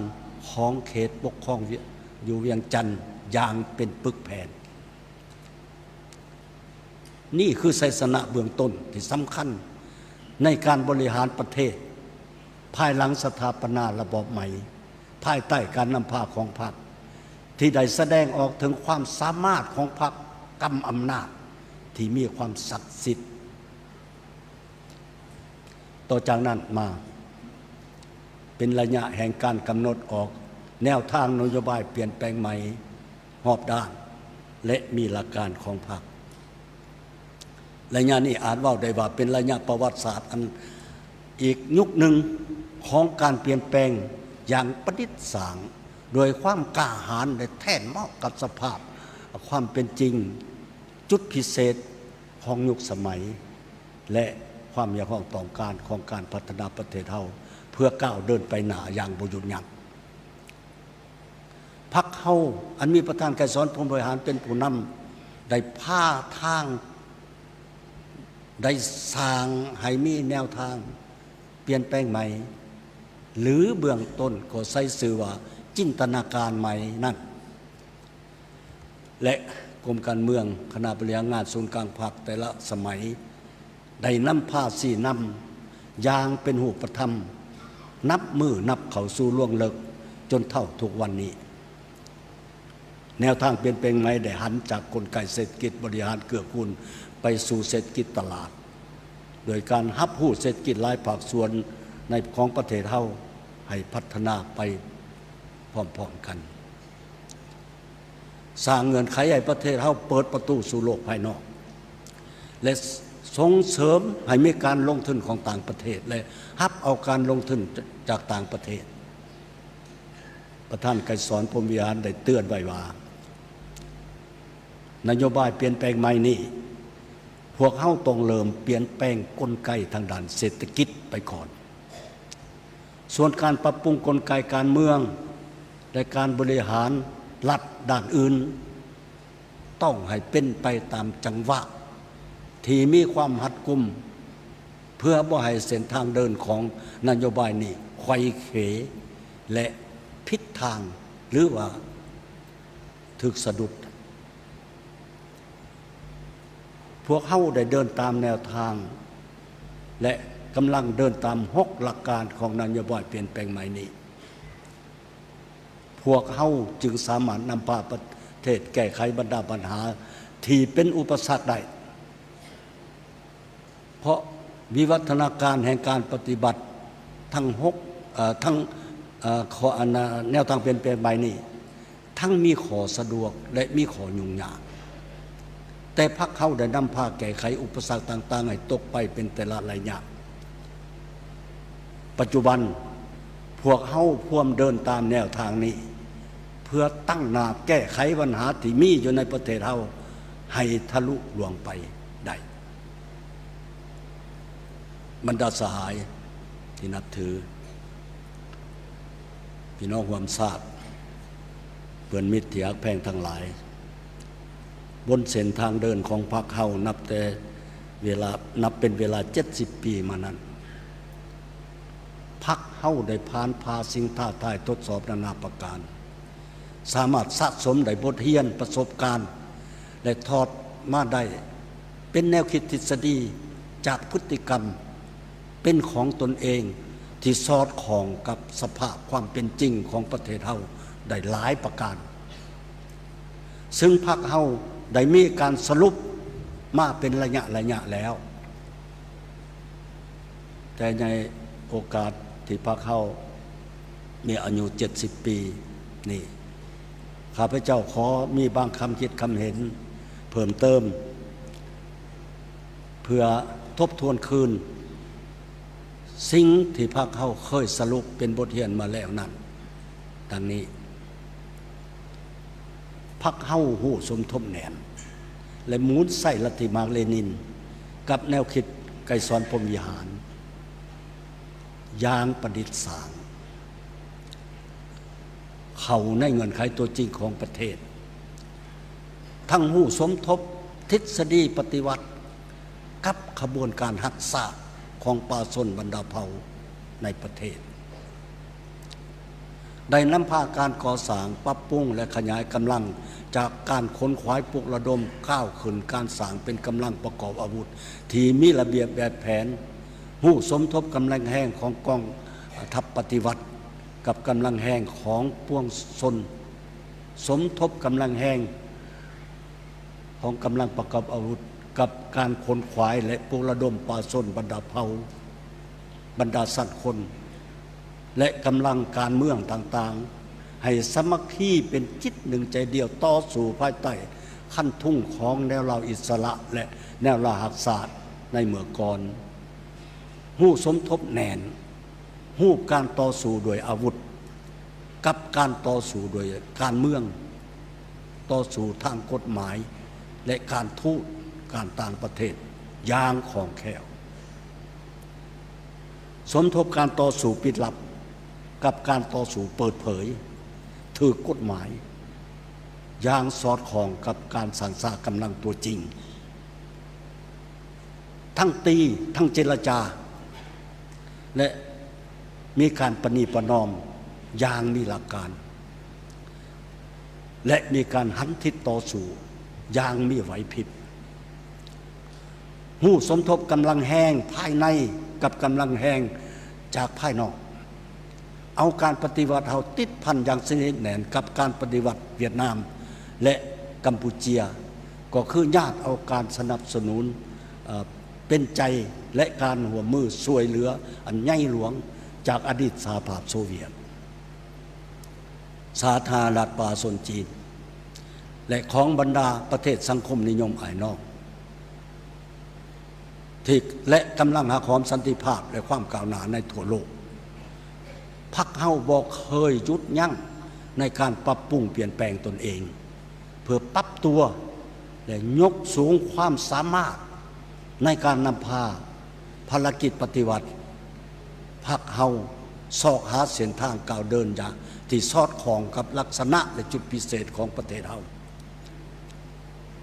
ຂອງເຂດປົກຄອງວຽ- ຢູ່ວຽງຈັນຢ່າງເປັນປຶກແຜ່ນ. ນີ້ຄືໄຊຊະນະເບື້ອງຕົ້ນທີ່ສຳຄັນໃນການບໍລິຫານປະເທດ ພາຍຫຼັງສະຖາປະນາລະບອບໃໝ່ ພາຍໃຕ້ການນຳພາຂອງພັກ ທີ່ໄດ້ສະແດງອອກເຖິງຄວາມສາມາດຂອງພັກກຳອຳນາດທີ່ມີຄວາມສັກສິດ. ຕໍ່ຈາກນັ້ນມາ ເປັນໄລຍະແຫ່ງການກຳນົດອອກແນວທາງນະໂຍບາຍປ່ຽນແປງໃໝ່ຮອບດ້ານ ແລະ ມີຫຼັກການຂອງພັກ. ໄລຍະນີ້ອາດເວົ້າໄດ້ວ່າເປັນໄລຍະປະຫວັດສາດອັນອີກຍຸກໜຶ່ງຂອງການປ່ຽນແປງຢ່າງປະດິດສ້າງ ໂດຍຄວາມກ້າຫານ ແລະ ແທດເໝາະກັບສະພາບຄວາມເປັນຈິງ, ຈຸດພິເສດຂອງຍຸກສະໄໝ ແລະ ຄວາມຮຽກຮ້ອງຕ້ອງການຂອງການພັດທະນາປະເທດເຮົາ ເພື່ອກ້າວເດີນໄປໜ້າຢ່າງບໍ່ຢຸດຢັ້ງ. ພັກເຮົາອັນມີປະທານໄກສອນ ພົມວິຫານ ເປັນຜູ້ນຳ ໄດ້ພາທາງ ໄດ້ສ້າງໃຫ້ມີແນວທາງປ່ຽນແປງໃໝ່ ຫຼື ເບື້ອງຕົ້ນກໍໃຊ້ຊື່ວ່າຈິນຕະນາການໃໝ່ນັ້ນ ແລະ ກົມການເມືອງ, ຄະນະບໍລິຫານງານສູນກາງພັກແຕ່ລະສະໄໝ ໄດ້ນຳພາຊີ້ນຳຢ່າງເປັນຮູບປະທຳ ນັບມື້ນັບເຂົ້າສູ່ລວງເລິກຈົນເທົ່າທຸກວັນນີ້. ແນວທາງປ່ຽນແປງໃໝ່ໄດ້ຫັນຈາກກົນໄກເສດຖະກິດບໍລິຫານເກື້ອກູນໄປສູ່ເສດຖະກິດຕະຫຼາດ ໂດຍການຮັບຮູ້ເສດຖະກິດຫຼາຍພາກສ່ວນໃນ ຂອງປະເທດເຮົາໃຫ້ພັດທະນາໄປພ້ອມໆກັນ. ສ້າງເງື່ອນໄຂໃຫ້ປະເທດເຮົາເປີດປະຕູສູ່ໂລກພາຍນອກ ແລະ ສົ່ງເສີມໃຫ້ມີການລົງທຶນຂອງຕ່າງປະເທດ ແລະ ຮັບເອົາການລົງທຶນຈາກຕ່າງປະເທດ. ປະທານໄກສອນ ພົມວິຫານ ໄດ້ເຕືອນໄວ້ວ່າ ນະໂຍບາຍປ່ຽນແປງໃໝ່ນີ້ ພວກເຮົາຕ້ອງເລີ່ມປ່ຽນແປງກົນໄກທາງດ້ານເສດຖະກິດໄປກ່ອນ. ສ່ວນການປັບປຸງກົນໄກການເມືອງ ແລະ ການບໍລິຫານລັດດ້ານອື່ນ ຕ້ອງໃຫ້ເປັນໄປຕາມຈັງຫວະທີ່ມີຄວາມຮັດກຸມ ເພື່ອບໍ່ໃຫ້ເສັ້ນທາງເດີນຂອງນະໂຍບາຍນີ້ໄຂວ້ເຂ ແລະ ຜິດທາງ ຫຼືວ່າຖືກສະດຸດ. ພວກເຮົາໄດ້ເດີນຕາມແນວທາງ ແລະ ກຳລັງເດີນຕາມຫົກຫຼັກການຂອງນະໂຍບາຍປ່ຽນແປງໃໝ່ນີ້. ພວກເຮົາຈຶ່ງສາມາດນຳພາປະເທດແກ້ໄຂບັນດາບັນຫາທີ່ເປັນອຸປະສັກໄດ້. ເພາະວິວັດທະນາການແຫ່ງການປະຕິບັດທັງຫົກ ເອີ ທັງ ເອີ ຂໍ້ອັນ ແນວທາງປ່ຽນແປງໃໝ່ນີ້ ທັງມີຂໍ້ສະດວກ ແລະ ມີຂໍ້ຫຍຸ້ງຍາກ, ແຕ່ພັກເຮົາໄດ້ນຳພາແກ້ໄຂອຸປະສັກຕ່າງໆໃຫ້ຕົກໄປເປັນແຕ່ລະໄລຍະ. ປັດຈຸບັນ ພວກເຮົາພວມເດີນຕາມແນວທາງນີ້ ເພື່ອຕັ້ງໜ້າແກ້ໄຂບັນຫາທີ່ມີຢູ່ໃນປະເທດເຮົາໃຫ້ທະລຸລ່ວງໄປໄດ້. ບັນດາສະຫາຍທີ່ນັບຖື, ພີ່ນ້ອງຮ່ວມຊາດ, ເພື່ອນມິດທີ່ຮັກແພງທັງຫຼາຍ, ບົນເສັ້ນທາງເດີນຂອງພັກເຮົານັບແຕ່ເວລາ, ນັບເປັນເວລາເຈັດສິບປີມານັ້ນ, ພັກເຮົາໄດ້ຜ່ານຜ່າສິ່ງທ້າທາຍທົດສອບນານາປະການ, ສາມາດສະສົມໄດ້ບົດຮຽນປະສົບການ ແລະ ຖອດມາໄດ້ເປັນແນວຄິດທິດສະດີຈາກພຶດຕິກຳເປັນຂອງຕົນເອງທີ່ສອດຄ່ອງກັບສະພາບຄວາມເປັນຈິງຂອງປະເທດເຮົາໄດ້ຫຼາຍປະການ, ຊຶ່ງພັກເຮົາໄດ້ມີການສະຫຼຸບມາເປັນໄລຍະໄລຍະແລ້ວ. ແຕ່ໃນໂອກາດທີ່ພັກເຮົາມີອາຍຸເຈັດສິບປີນີ້, ຂ້າພະເຈົ້າຂໍມີບາງຄຳຄິດຄຳເຫັນເພີ່ມເຕີມ ເພື່ອທົບທວນຄືນສິ່ງທີ່ພັກເຮົາເຄີຍສະຫຼຸບເປັນບົດຮຽນມາແລ້ວນັ້ນ ດັ່ງນີ້. ພັກເຮົາຮູ້ສົມທົບແໜ້ນ ແລະ ໝູນໃຊ້ລັດທິມາກເລນິນກັບແນວຄິດໄກສອນ ພົມວິຫານ ຢ່າງປະດິດສ້າງ ເຂົ້າໃນເງື່ອນໄຂຕົວຈິງຂອງປະເທດ ທັງຮູ້ສົມທົບທິດສະດີປະຕິວັດກັບຂະບວນການຮັກຊາດຂອງປະຊາຊົນບັນດາເຜົ່າໃນປະເທດ. ໄດ້ນຳພາການກໍ່ສ້າງ, ປັບປຸງ ແລະ ຂະຫຍາຍກຳລັງຈາກການຂົນຂວາຍ, ປຸກລະດົມ, ກ້າວຂຶ້ນການສ້າງເປັນກຳລັງປະກອບອາວຸດທີ່ມີລະບຽບແບບແຜນ, ຮູ້ສົມທົບກຳລັງແຮງຂອງກອງທັບປະຕິວັດກັບກຳລັງແຮງຂອງປວງຊົນ, ສົມທົບກຳລັງແຮງ ຂອງກຳລັງປະກອບອາວຸດກັບການຂົນຂວາຍ ແລະ ປຸກລະດົມປະຊາຊົນບັນດາເຜົ່າ, ບັນດາຊັ້ນຄົນ ແລະ ກຳລັງການເມືອງຕ່າງໆ ໃຫ້ສາມັກຄີເປັນຈິດໜຶ່ງໃຈດຽວຕໍ່ສູ້ພາຍໃຕ້ຄັນທຸງຂອງແນວລາວອິດສະຫຼະ ແລະ ແນວລາວຮັກຊາດໃນເມື່ອກ່ອນ. ຮູ້ສົມທົບແໜ້ນ ຮູບການຕໍ່ສູ້ດ້ວຍອາວຸດ ກັບການຕໍ່ສູ້ດ້ວຍການເມືອງ, ຕໍ່ສູ້ທາງກົດໝາຍ ແລະ ການທູດການຕ່າງປະເທດຢ່າງຄ່ອງແຄ້ວ. ສົມທົບການຕໍ່ສູ້ປິດລັບກັບການຕໍ່ສູ້ເປີດເຜີຍຖືກກົດໝາຍ ຢ່າງສອດຄ່ອງກັບການສ້າງສາກຳລັງຕົວຈິງ. ທັງຕີ, ທັງເຈລະຈາ ແລະ ມີການປະນີປະນອມຢ່າງມີຫຼັກການ ແລະ ມີການຫັນທິດຕໍ່ສູ້ຢ່າງມີໄຫວພິບ. ຮູ້ສົມທົບກຳລັງແຮງພາຍໃນກັບກຳລັງແຮງຈາກພາຍນອກ. ເອົາການປະຕິວັດເຮົາຕິດພັນຢ່າງສະໜິດແໜ້ນກັບການປະຕິວັດຫວຽດນາມ ແລະ ກຳປູເຈຍ, ກໍຄືຍາດເອົາການສະໜັບສະໜູນ, ເອີ, ເປັນໃຈ ແລະ ການຮ່ວມມືຊ່ວຍເຫຼືອອັນໃຫຍ່ຫຼວງຈາກອະດີດສະຫະພາບໂຊວຽດ, ສາທາລະນະລັດປະຊາຊົນຈີນ ແລະ ຂອງບັນດາປະເທດສັງຄົມນິຍົມອ້າຍນ້ອງ. ທີ່ ແລະ ກຳລັງຮັກຫອມສັນຕິພາບ ແລະ ຄວາມກ້າວໜ້າໃນທົ່ວໂລກ. ພັກເຮົາບໍ່ເຄີຍຢຸດຢັ້ງໃນການປັບປຸງປ່ຽນແປງຕົນເອງ ເພື່ອປັບຕົວ ແລະ ຍົກສູງຄວາມສາມາດໃນການນຳພາພາລະກິດປະຕິວັດ. ພັກເຮົາຊອກຫາເສັ້ນທາງກ້າວເດີນຢ່າງທີ່ສອດຄ່ອງກັບລັກສະນະ ແລະ ຈຸດພິເສດຂອງປະເທດເຮົາ.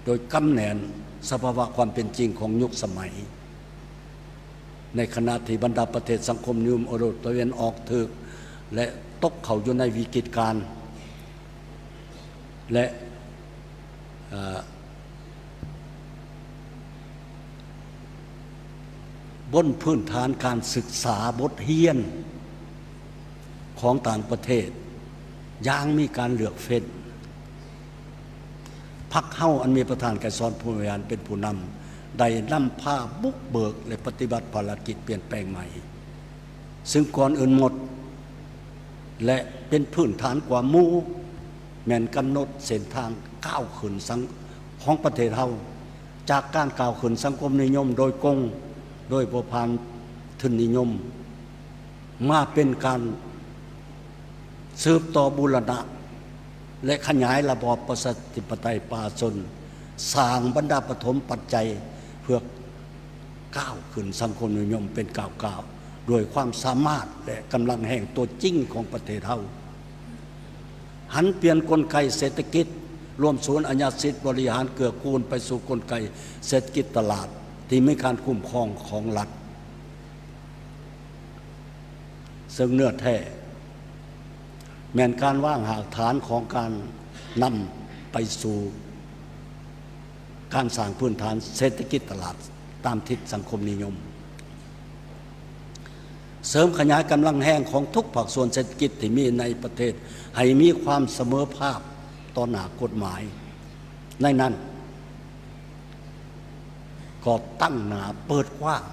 ໂດຍກຳແໜ້ນສະພາວະຄວາມເປັນຈິງຂອງຍຸກສະໄໝ, ໃນຂະນະທີ່ບັນດາປະເທດສັງຄົມນິຍົມເອີຣົບຕາເວັນອອກຖືກ ແລະ ຕົກເຂົ້າຢູ່ໃນວິກິດການ ແລະ ເອີ ບົນພື້ນຖານການສຶກສາບົດຮຽນຂອງຕ່າງປະເທດຢ່າງມີການເລືອກເຟ້ນ. ພັກເຮົາອັນມີປະທານໄກສອນ ພົມວິຫານ ເປັນຜູ້ນຳ ໄດ້ນຳພາບຸກເບີກ ແລະ ປະຕິບັດພາລະກິດປ່ຽນແປງໃໝ່ ຊຶ່ງກ່ອນອື່ນໝົດ ແລະ ເປັນພື້ນຖານກວ່າໝູ່ ແມ່ນກຳນົດເສັ້ນທາງກ້າວຂຶ້ນສັງ ຂອງປະເທດເຮົາ ຈາກການກ້າວຂຶ້ນສັງຄົມນິຍົມໂດຍກົງ ໂດຍບໍ່ຜ່ານທຶນນິຍົມ ມາເປັນການສືບຕໍ່ບູລະນະ ແລະ ຂະຫຍາຍລະບອບປະຊາທິປະໄຕປະຊາຊົນ, ສ້າງບັນດາປະຖົມປັດໄຈເພື່ອ ກ້າວຂຶ້ນສັງຄົມນິຍົມເປັນກ້າວໆ ດ້ວຍຄວາມສາມາດ ແລະ ກຳລັງແຮງຕົວຈິງຂອງປະເທດເຮົາ, ຫັນປ່ຽນກົນໄກເສດຖະກິດ ລວມສູນອາຍັດສິດບໍລິຫານເກື້ອກູນໄປສູ່ກົນໄກເສດຖະກິດຕະຫຼາດທີ່ມີການຄຸ້ມຄອງຂອງລັດ. ເຊິ່ງເນື້ອແທ້ແມ່ນການວາງຮາກຖານຂອງການນຳໄປສູ່ການສ້າງພື້ນຖານເສດຖະກິດຕະຫຼາດຕາມທິດສັງຄົມນິຍົມ, ເສີມຂະຫຍາຍກຳລັງແຮງຂອງທຸກພາກສ່ວນເສດຖະກິດທີ່ມີໃນປະເທດໃຫ້ມີຄວາມສະເໝີພາບຕໍ່ໜ້າກົດໝາຍ, ໃນນັ້ນ ກໍຕັ້ງໜ້າເປີດກວ້າງ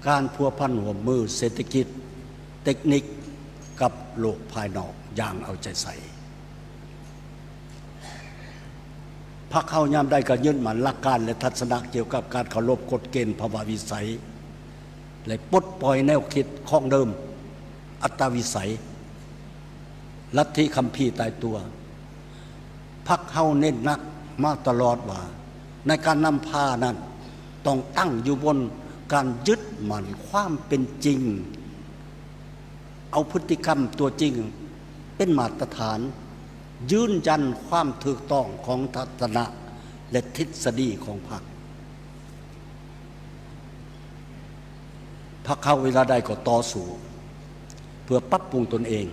ການພົວພັນຮ່ວມມືເສດຖະກິດ, ເຕັກນິກກັບໂລກພາຍນອກຢ່າງເອົາໃຈໃສ່. ພັກເຮົາຍາມໃດກໍຍຶດໝັ້ນຫຼັກການ ແລະ ທັດສະນະກ່ຽວກັບການເຄົາລົບກົດເກນພະວະວິໄສ ແລະ ປົດປ່ອຍແນວຄິດຄອງເດີມ, ອັດຕາວິໄສ, ລັດທິຄຳພີຕາຍຕົວ. ພັກເຮົາເນັ້ນໜັກມາຕະຫຼອດວ່າ ໃນການນຳພານັ້ນ ຕ້ອງຕັ້ງຢູ່ບົນການຍຶດໝັ້ນຄວາມເປັນຈິງ, ເອົາພຶດຕິກຳຕົວຈິງເປັນມາດຕະຖານ, ຢືນຢັນຄວາມຖືກຕ້ອງຂອງທັດສະນະ ແລະ ທິດສະດີຂອງພັກ. ພັກເຮົາເວລາໃດກໍຕໍ່ສູ້ເພື່ອປັບປຸງຕົນເອງ,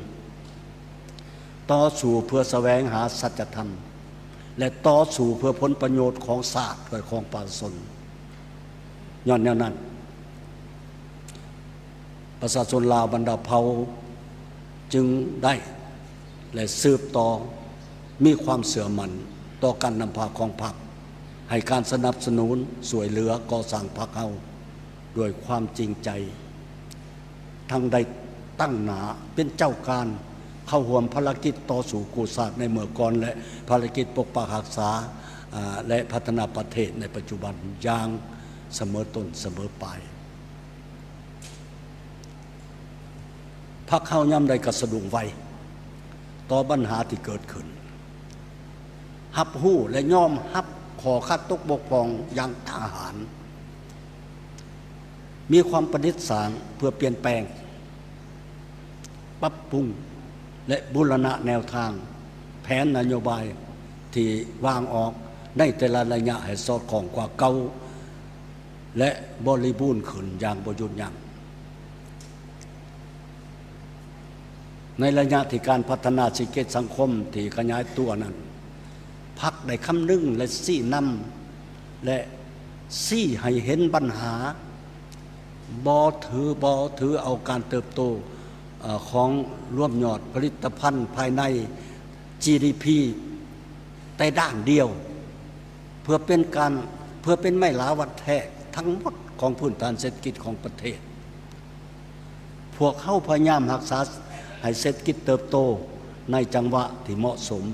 ຕໍ່ສູ້ເພື່ອສະແຫວງຫາສັດຈະທຳ ແລະ ຕໍ່ສູ້ເພື່ອຜົນປະໂຫຍດຂອງຊາດ ແລະ ຂອງປະຊາຊົນ. ຍ້ອນແນວນັ້ນ, ປະຊາຊົນລາວບັນດາເຜົ່າຈຶ່ງໄດ້ ແລະ ສືບຕໍ່ມີຄວາມເຊື່ອໝັ້ນຕໍ່ການນຳພາຂອງພັກ, ໃຫ້ການສະໜັບສະໜູນຊ່ວຍເຫຼືອກໍ່ສ້າງພັກເຮົາດ້ວຍຄວາມຈິງໃຈ, ທັງໄດ້ຕັ້ງໜ້າເປັນເຈົ້າການເຂົ້າຮ່ວມພາລະກິດຕໍ່ສູ້ກູ້ຊາດໃນເມື່ອກ່ອນ ແລະ ພາລະກິດປົກປັກຮັກສາ ອາ ແລະ ພັດທະນາປະເທດໃນປັດຈຸບັນຢ່າງສະເໝີຕົ້ນສະເໝີປາຍ. ພັກເຮົາຍາມໃດກໍສະດຸ້ງໄວຕໍ່ບັນຫາທີ່ເກີດຂຶ້ນ, ຮັບຮູ້ ແລະ ຍອມຮັບຂໍ້ຂັດຕົກບົກຜ່ອງຢ່າງກ້າຫານ, ມີຄວາມປະດິດສ້າງເພື່ອປ່ຽນແປງ, ປັບປຸງ ແລະ ບູລະນະແນວທາງ, ແຜນນະໂຍບາຍທີ່ວາງອອກໃນແຕ່ລະໄລຍະໃຫ້ສອດຄ່ອງກວ່າເກົ່າ ແລະ ບໍລິບູນຂຶ້ນຢ່າງບໍ່ຢຸດຢັ້ງ. ໃນໄລຍະທີ່ການພັດທະນາເສດຖະກິດສັງຄົມທີ່ຂະຫຍາຍຕົວນັ້ນ, ພັກໄດ້ຄຳນຶງ ແລະ ຊີ້ນຳ ແລະ ຊີ້ໃຫ້ເຫັນບັນຫາ, ບໍ່ຖື ບໍ່ຖືເອົາການເຕີບໂຕ ເອີ ຂອງລວມຍອດຜະລິດຕະພັນພາຍໃນ ຈີດີພີ ແຕ່ດ້ານດຽວ ເພື່ອເປັນການ ເພື່ອເປັນໄມ້ລາວັດແທກທັງໝົດຂອງພື້ນຖານເສດຖະກິດຂອງປະເທດ. ພວກເຮົາພະຍາຍາມຮັກສາໃຫ້ເສດຖະກິດເຕີບໂຕໃນຈັງຫວະທີ່ເໝາະສົມ,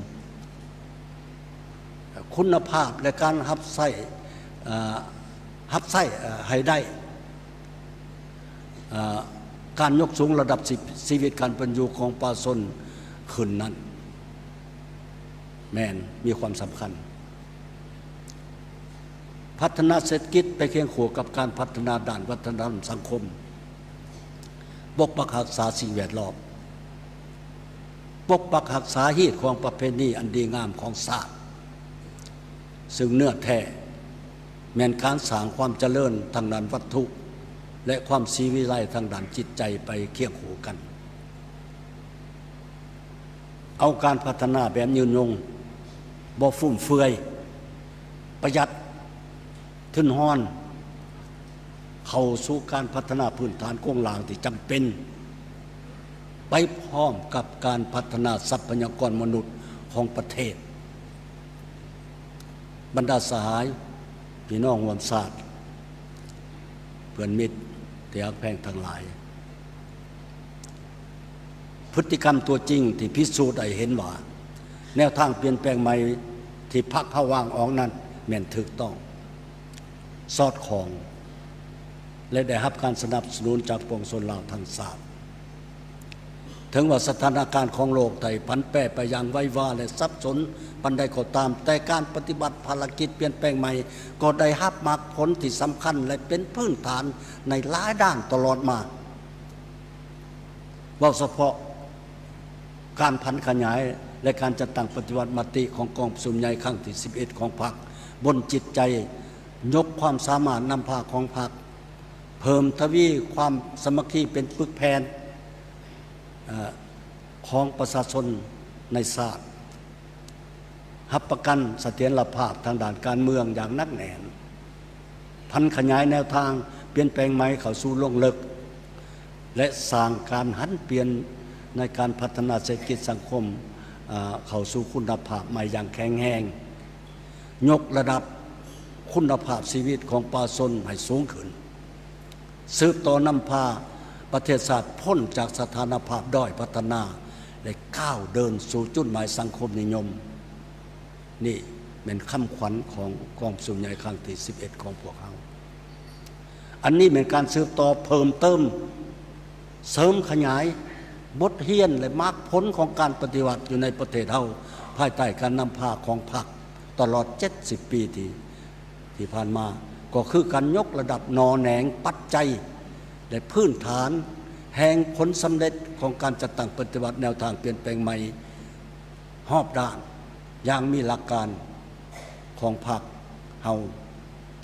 ຄຸນນະພາບ ແລະ ການຮັບໃຊ້ ເອີ ຮັບໃຊ້ ເອີ ໃຫ້ໄດ້ ເອີ ການຍົກສູງລະດັບຊີ ຊີວິດການເປັນຢູ່ຂອງປະຊາຊົນຂຶ້ນນັ້ນ ແມ່ນມີຄວາມສຳຄັນ. ພັດທະນາເສດຖະກິດໄປຄຽງຄູ່ກັບການພັດທະນາດ້ານວັດທະນະທຳສັງຄົມ, ປົກປັກຮັກສາສິ່ງແວດລ້ອມ, ປົກປັກຮັກສາຮີດຄອງປະເພນີອັນດີງາມຂອງຊາດ, ຊຶ່ງເນື້ອແທ້ແມ່ນການສ້າງຄວາມຈະເລີນທາງດ້ານວັດຖຸ ແລະ ຄວາມສີວິໄລທາງດ້ານຈິດໃຈໄປຄຽງຄູ່ກັນ. ເອົາການພັດທະນາແບບຍືນຍົງ, ບໍ່ຟຸມເຟືອຍ, ປະຢັດ, ທຶນຮອນ, ເຂົ້າສູ່ການພັດທະນາພື້ນຖານໂຄງລ່າງທີ່ຈຳເປັນ, ໄປພ້ອມກັບການພັດທະນາຊັບພະຍາກອນມະນຸດຂອງປະເທດ. ບັນດາສະຫາຍ, ພີ່ນ້ອງຮ່ວມຊາດ, ເພື່ອນມິດທີ່ຮັກແພງທັງຫຼາຍ, ພຶດຕິກຳຕົວຈິງທີ່ພິສູດໃຫ້ເຫັນວ່າ ແນວທາງປ່ຽນແປງໃໝ່ທີ່ພັກເຮົາວາງອອກນັ້ນແມ່ນຖືກຕ້ອງ, ສອດຄ່ອງ ແລະ ໄດ້ຮັບການສະໜັບສະໜູນຈາກປວງຊົນລາວທັງຊາດ. ເຖິງວ່າສະຖານະການຂອງໂລກໄດ້ຜັນແປໄປຢ່າງໄວວາ ແລະ ສັບສົນປານໃດກໍຕາມ, ແຕ່ການປະຕິບັດພາລະກິດປ່ຽນແປງໃໝ່ກໍໄດ້ຮັບໝາກຜົນທີ່ສຳຄັນ ແລະ ເປັນພື້ນຖານໃນຫຼາຍດ້ານຕະຫຼອດມາ. ເວົ້າສະເພາະການຜັນຂະຫຍາຍ ແລະ ການຈັດຕັ້ງປະຕິບັດມະຕິຂອງກອງປະຊຸມໃຫຍ່ຄັ້ງທີສິບເອັດຂອງພັກ, ບົນຈິດໃຈຍົກຄວາມສາມາດນຳພາຂອງພັກ, ເພີ່ມທະວີຄວາມສາມັກຄີເປັນປຶກແຜ່ນ ເອີ ຂອງປະຊາຊົນໃນຊາດ, ຮັບປະກັນສະຖຽນລະພາບທາງດ້ານການເມືອງຢ່າງໜັກແໜ້ນ, ຜັນຂະຫຍາຍແນວທາງປ່ຽນແປງໃໝ່ເຂົ້າສູ່ລົງເລິກ ແລະ ສ້າງການຫັນປ່ຽນໃນການພັດທະນາເສດຖະກິດສັງຄົມ ເອີ ເຂົ້າສູ່ຄຸນນະພາບໃໝ່ຢ່າງແຂງແຮງ, ຍົກລະດັບຄຸນນະພາບຊີວິດຂອງປະຊາຊົນໃຫ້ສູງຂຶ້ນ. ສືບຕໍ່ນຳພາປະເທດຊາດພົ້ນຈາກສະຖານະພາບດ້ອຍພັດທະນາ ແລະ ກ້າວເດີນສູ່ຈຸດໝາຍສັງຄົມນິຍົມ. ນີ້ແມ່ນຄຳຂວັນຂອງກອງປະຊຸມໃຫຍ່ຄັ້ງທີສິບເອັດຂອງພວກເຮົາ. ອັນນີ້ແມ່ນການສືບຕໍ່ເພີ່ມເຕີມ, ເສີມຂະຫຍາຍບົດຮຽນ ແລະ ໝາກຜົນຂອງການປະຕິວັດຢູ່ໃນປະເທດເຮົາ ພາຍໃຕ້ການນຳພາຂອງພັກຕະຫຼອດເຈັດສິບປີທີ່ ທີ່ຜ່ານມາ ກໍຄືການຍົກລະດັບໜໍ່ແໜງ, ປັດໄຈ ແລະ ພື້ນຖານແຫ່ງຜົນສຳເລັດຂອງການຈັດຕັ້ງປະຕິວັດແນວທາງປ່ຽນແປງໃໝ່ ຮອບດ້ານຢ່າງມີຫຼັກການຂອງພັກເຮົາ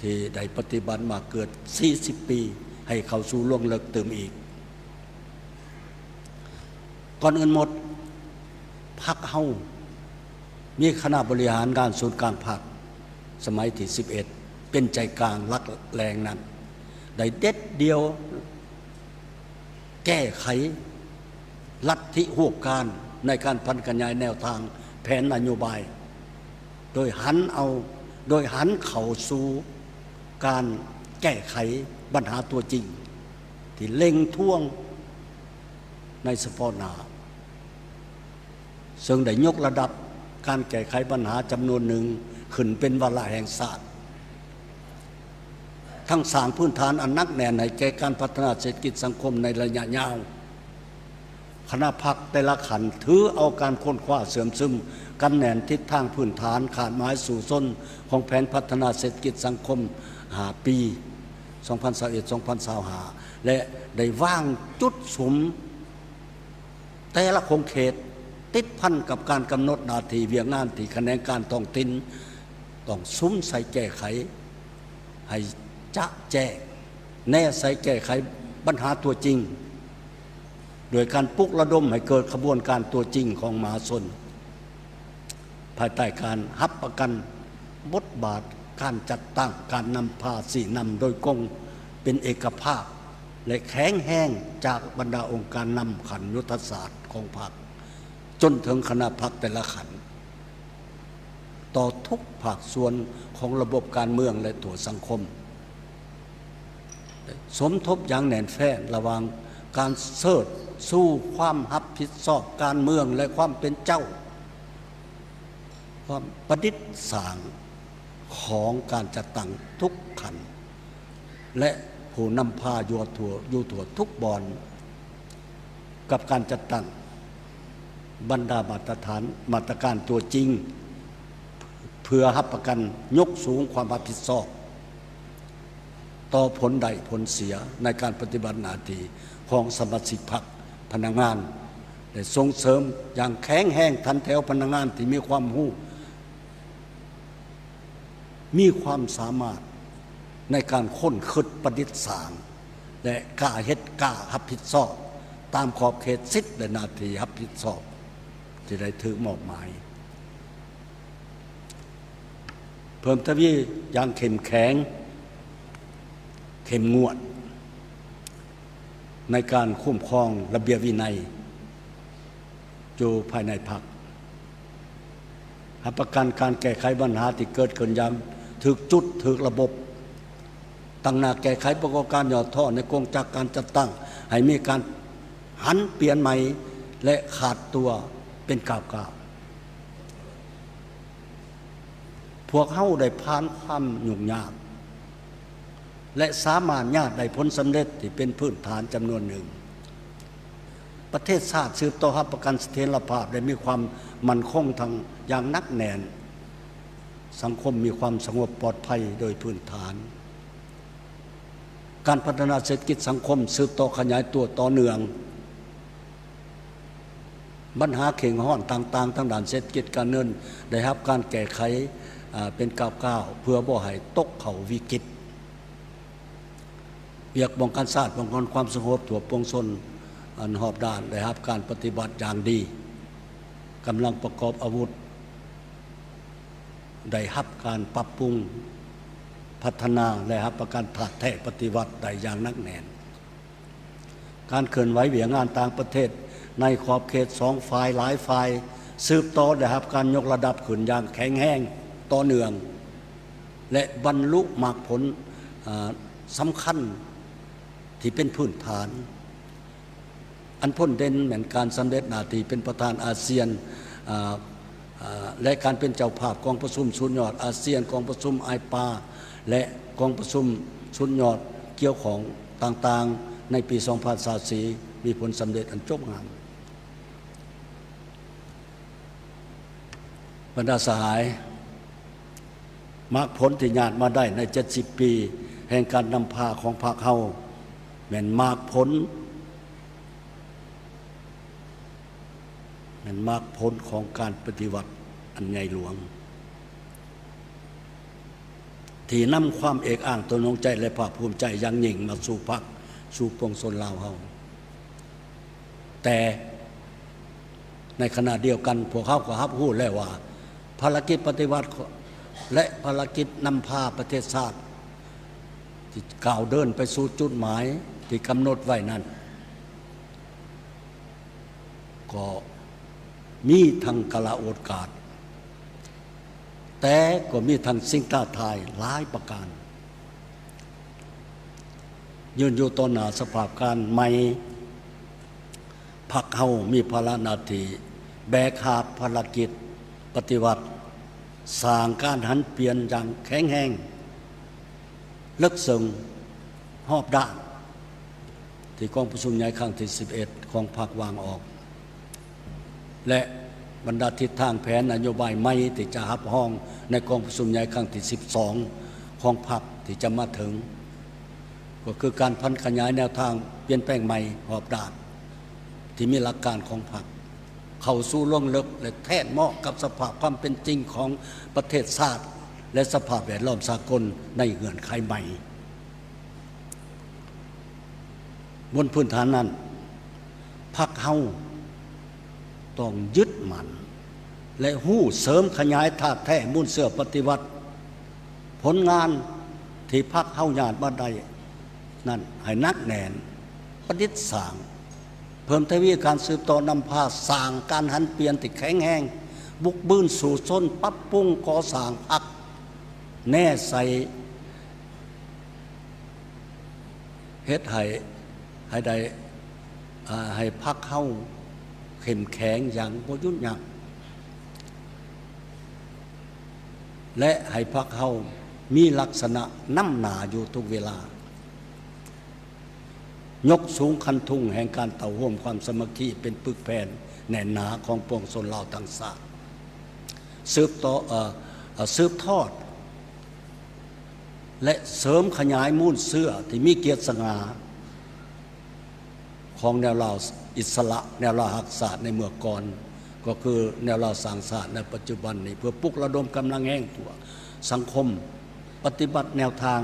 ທີ່ໄດ້ປະຕິບັດມາເກືອບສີ່ສິບປີ ໃຫ້ເຂົ້າສູ່ລວງເລິກຕື່ມອີກ. ກ່ອນອື່ນໝົດ, ພັກເຮົາມີຄະນະບໍລິຫານງານສູນກາງພັກສະໄໝທີສິບເອັດ ເປັນໃຈກາງຫຼັກແຫຼ່ງນັ້ນ ໄດ້ເດັດດ່ຽວ ແກ້ໄຂລັດທິຮູບການໃນການຜັນຂະຫຍາຍແນວທາງແຜນນະໂຍບາຍ ໂດຍຫັນເອົາ ໂດຍຫັນເຂົ້າສູ່ການແກ້ໄຂບັນຫາຕົວຈິງທີ່ເລັ່ງທວງໃນສະເພາະໜ້າ. ເຊິ່ງໄດ້ຍົກລະດັບການແກ້ໄຂບັນຫາຈຳນວນໜຶ່ງຂຶ້ນເປັນວາລະແຫ່ງຊາດ. ທັງສ້າງພື້ນຖານອັນໜັກແໜ້ນໃຫ້ແກ່ການພັດທະນາເສດຖະກິດສັງຄົມໃນໄລຍະຍາວ. ຄະນະພັກແຕ່ລະຂັ້ນຖືເອົາການຄົ້ນຄວ້າເຊື່ອມຊຶມກຳແໜ້ນທິດທາງພື້ນຖານຄາດໝາຍສູ້ຊົນຂອງແຜນພັດທະນາເສດຖະກິດສັງຄົມຫ້າປີ ສອງພັນຊາວເອັດ ສອງພັນຊາວຫ້າ ແລະ ໄດ້ວາງຈຸດສຸມ ແຕ່ລະຂົງເຂດ ຕິດພັນກັບການກຳນົດໜ້າທີ່ວຽກງານທີ່ຂະແໜງການທ້ອງຖິ່ນຕ້ອງສຸມໃສ່ແກ້ໄຂໃຫ້ຈະແຈ້ງ, ແນໃສ່ແກ້ໄຂບັນຫາຕົວຈິງ ໂດຍການປຸກລະດົມໃຫ້ເກີດຂະບວນການຕົວຈິງຂອງມະຫາຊົນ ພາຍໃຕ້ການຮັບປະກັນບົດບາດການຈັດຕັ້ງ, ການນຳພາຊີ້ນຳໂດຍກົງເປັນເອກະພາບ ແລະ ແຂງແຮງຈາກບັນດາອົງການນຳຂັ້ນຍຸດທະສາດຂອງພັກ ຈົນເຖິງຄະນະພັກແຕ່ລະຂັ້ນ ຕໍ່ທຸກພາກສ່ວນຂອງລະບົບການເມືອງ ແລະ ທົ່ວສັງຄົມ. ສົມທົບຢ່າງແໜ້ນແຟ້ນລະຫວ່າງການເຊີດຊູຄວາມຮັບຜິດຊອບການເມືອງ ແລະ ຄວາມເປັນເຈົ້າ, ຄວາມປະດິດສ້າງຂອງການຈັດຕັ້ງທຸກຂັ້ນ ແລະ ຜູ້ນຳພາຢູ່ທົ່ວ ຢູ່ທົ່ວທຸກບ່ອນ ກັບການຈັດຕັ້ງບັນດາມາດຕະຖານ ມາດຕະການຕົວຈິງ ເພື່ອຮັບປະກັນຍົກສູງຄວາມຮັບຜິດຊອບ ຕໍ່ຜົນໄດ້ຜົນເສຍໃນການປະຕິບັດໜ້າທີ່ຂອງສະມາຊິກພັກ, ພະນັກງານ ແລະ ສົ່ງເສີມຢ່າງແຂງແຮງທັນແຖວພະນັກງານທີ່ມີຄວາມຮູ້, ມີຄວາມສາມາດໃນການຄົ້ນຄິດປະດິດສ້າງ ແລະ ກ້າເຮັດກ້າຮັບຜິດຊອບຕາມຂອບເຂດສິດ ແລະ ໜ້າທີ່ຮັບຜິດຊອບທີ່ໄດ້ຖືກມອບໝາຍ. ເພີ່ມທະວີຢ່າງເຂັ້ມແຂງ, ເຂັ້ມງວດໃນການຄຸ້ມຄອງລະບຽບວິໄນຢູ່ພາຍໃນພັກ, ຮັບປະກັນການແກ້ໄຂບັນຫາທີ່ເກີດຂຶ້ນຢ່າງຖືກຈຸດ, ຖືກລະບົບ, ຕັ້ງໜ້າແກ້ໄຂປາກົດການຫຍໍ້ທໍ້ໃນກົງຈັກການຈັດຕັ້ງ ໃຫ້ມີການຫັນປ່ຽນໃໝ່ ແລະ ຂາດຕົວເປັນກ້າວໆ. ພວກເຮົາໄດ້ຜ່ານຄວາມຫຍຸ້ງຍາກ ແລະ ສາມາດຍາດໄດ້ຜົນສຳເລັດທີ່ເປັນພື້ນຖານຈຳນວນໜຶ່ງ. ປະເທດຊາດສືບຕໍ່ຮັບປະກັນສະຖຽນລະພາບ ແລະ ມີຄວາມໝັ້ນຄົງທັງຢ່າງໜັກແໜ້ນ, ສັງຄົມມີຄວາມສະຫງົບປອດໄພໂດຍພື້ນຖານ. ການພັດທະນາເສດຖະກິດສັງຄົມສືບຕໍ່ຂະຫຍາຍຕົວຕໍ່ເນື່ອງ. ບັນຫາເຄັ່ງຮ້ອນຕ່າງໆທາງດ້ານເສດຖະກິດການເງິນໄດ້ຮັບການແກ້ໄຂ, ອາ, ເປັນກ້າວໆ ເພື່ອບໍ່ໃຫ້ຕົກເຂົ້າວິກິດ. ວຽກປ້ອງກັນຊາດ, ປ້ອງກັນຄວາມສະຫງົບທົ່ວປວງຊົນອັນຮອບດ້ານໄດ້ຮັບການປະຕິບັດຢ່າງດີ. ກຳລັງປະກອບອາວຸດ ໄດ້ຮັບການປັບປຸງພັດທະນາ ແລະ ຮັບປະກັນທາດແທ້ປະຕິວັດໄດ້ຢ່າງໜັກແໜ້ນ. ການເຄື່ອນໄຫວວຽກງານຕ່າງປະເທດໃນຂອບເຂດສອງຝ່າຍ, ຫຼາຍຝ່າຍ ສືບຕໍ່ໄດ້ຮັບການຍົກລະດັບຂຶ້ນຢ່າງແຂງແຮງ, ຕໍ່ເນື່ອງ ແລະ ບັນລຸໝາກຜົນ, ອາ, ສຳຄັນທີ່ເປັນພື້ນຖານ. ອັນພົ້ນເດັ່ນແມ່ນການສຳເລັດໜ້າທີ່ເປັນປະທານອາຊຽນ, ອາ, ອາ, ແລະ ການເປັນເຈົ້າພາບກອງປະຊຸມສຸດຍອດອາຊຽນ, ກອງປະຊຸມອາຍປາ ແລະ ກອງປະຊຸມສຸດຍອດກ່ຽວຂ້ອງຕ່າງໆ ໃນປີສອງພັນຊາວສີ່ ມີຜົນສຳເລັດອັນຈົບງາມ. ບັນດາສະຫາຍ, ໝາກຜົນທີ່ຍາດມາໄດ້ໃນເຈັດສິບປີແຫ່ງການນຳພາຂອງພັກເຮົາ ແມ່ນໝາກຜົນ ມັກຜົນຂອງການປະຕິວັດອັນໃຫຍ່ຫຼວງ ທີ່ນຳຄວາມເອກອ້າງຕົນອງໃຈ ແລະ ພາກພູມໃຈຢ່າງຍິ່ງມາສູ່ພັກ, ສູ່ປວງຊົນລາວເຮົາ. ແຕ່ໃນຂະນະດຽວກັນ, ພວກເຮົາກໍຮັບຮູ້ແລ້ວວ່າ ພາລະກິດປະຕິວັດ ແລະ ພາລະກິດນຳພາປະເທດຊາດ ທີ່ກ້າວເດີນໄປສູ່ຈຸດໝາຍທີ່ກຳນົດໄວ້ນັ້ນ ກໍມີທັງກາລະໂອດກາດ, ແຕ່ກໍມີທັງສິ່ງທ້າທາຍຫຼາຍປະການ. ຢືນຢູ່ຕໍ່ໜ້າສະພາບການໃໝ່, ພັກເຮົາມີພາລະໜ້າທີ່ແບກຫາບພາລະກິດປະຕິວັດ, ສ້າງການຫັນປ່ຽນຢ່າງແຂງແຮງ, ເລິກເຊິ່ງ, ຮອບດ້ານ ທີ່ກອງປະຊຸມໃຫຍ່ຄັ້ງທີສິບເອັດຂອງພັກວາງອອກ ແລະ ບັນດາທິດທາງແຜນນະໂຍບາຍໃໝ່ທີ່ຈະຮັບຮອງໃນກອງປະຊຸມໃຫຍ່ຄັ້ງທີສິບສອງຂອງພັກທີ່ຈະມາເຖິງ, ກໍຄືການຜັນຂະຫຍາຍແນວທາງປ່ຽນແປງໃໝ່ຮອບດ້ານ ທີ່ມີຫຼັກການຂອງພັກ ເຂົ້າສູ່ລວງເລິກ ແລະ ແທດເໝາະກັບສະພາບຄວາມເປັນຈິງຂອງປະເທດຊາດ ແລະ ສະພາບແວດລ້ອມສາກົນໃນເງື່ອນໄຂໃໝ່. ບົນພື້ນຖານນັ້ນ, ພັກເຮົາຕ້ອງຍຶດໝັ້ນ ແລະ ຮູ້ເສີມຂະຫຍາຍທາດແທ້ມູນເຊື້ອປະຕິວັດ, ຜົນງານທີ່ພັກເຮົາຍາດມາໄດ້ນັ້ນໃຫ້ໜັກແໜ້ນ, ປະດິດສ້າງ, ເພີ່ມທະວີການສືບຕໍ່ນຳພາສ້າງການຫັນປ່ຽນທີ່ແຂງແຮງ, ບຸກບືນສູ້ຊົນ, ປັບປຸງກໍ່ສ້າງພັກ, ແນໃສ່ ເຮັດໃຫ້ ໃຫ້ໄດ້ ອ່າ ໃຫ້ພັກເຮົາເຂັ້ມແຂງຢ່າງບໍ່ຢຸດຢັ້ງ ແລະ ໃຫ້ພັກເຮົາມີລັກສະນະນຳໜ້າຢູ່ທຸກເວລາ, ຍົກສູງຄັນທຸງແຫ່ງການເຕົ້າໂຮມຄວາມສາມັກຄີເປັນປຶກແຜ່ນແໜ້ນໜາຂອງປວງຊົນລາວທັງຊາດ, ສືບຕໍ່ ເອີ ເອີ ສືບທອດ ແລະ ເສີມຂະຫຍາຍມູນເຊື້ອທີ່ມີກຽດສະຫງ່າຂອງແນວລາວອິດສະຫຼະ, ແນວລາວຮັກຊາດໃນເມື່ອກ່ອນ, ກໍຄືແນວລາວສ້າງຊາດໃນປັດຈຸບັນນີ້, ເພື່ອປຸກລະດົມກຳລັງແຮງທົ່ວສັງຄົມ, ປະຕິບັດແນວທາງ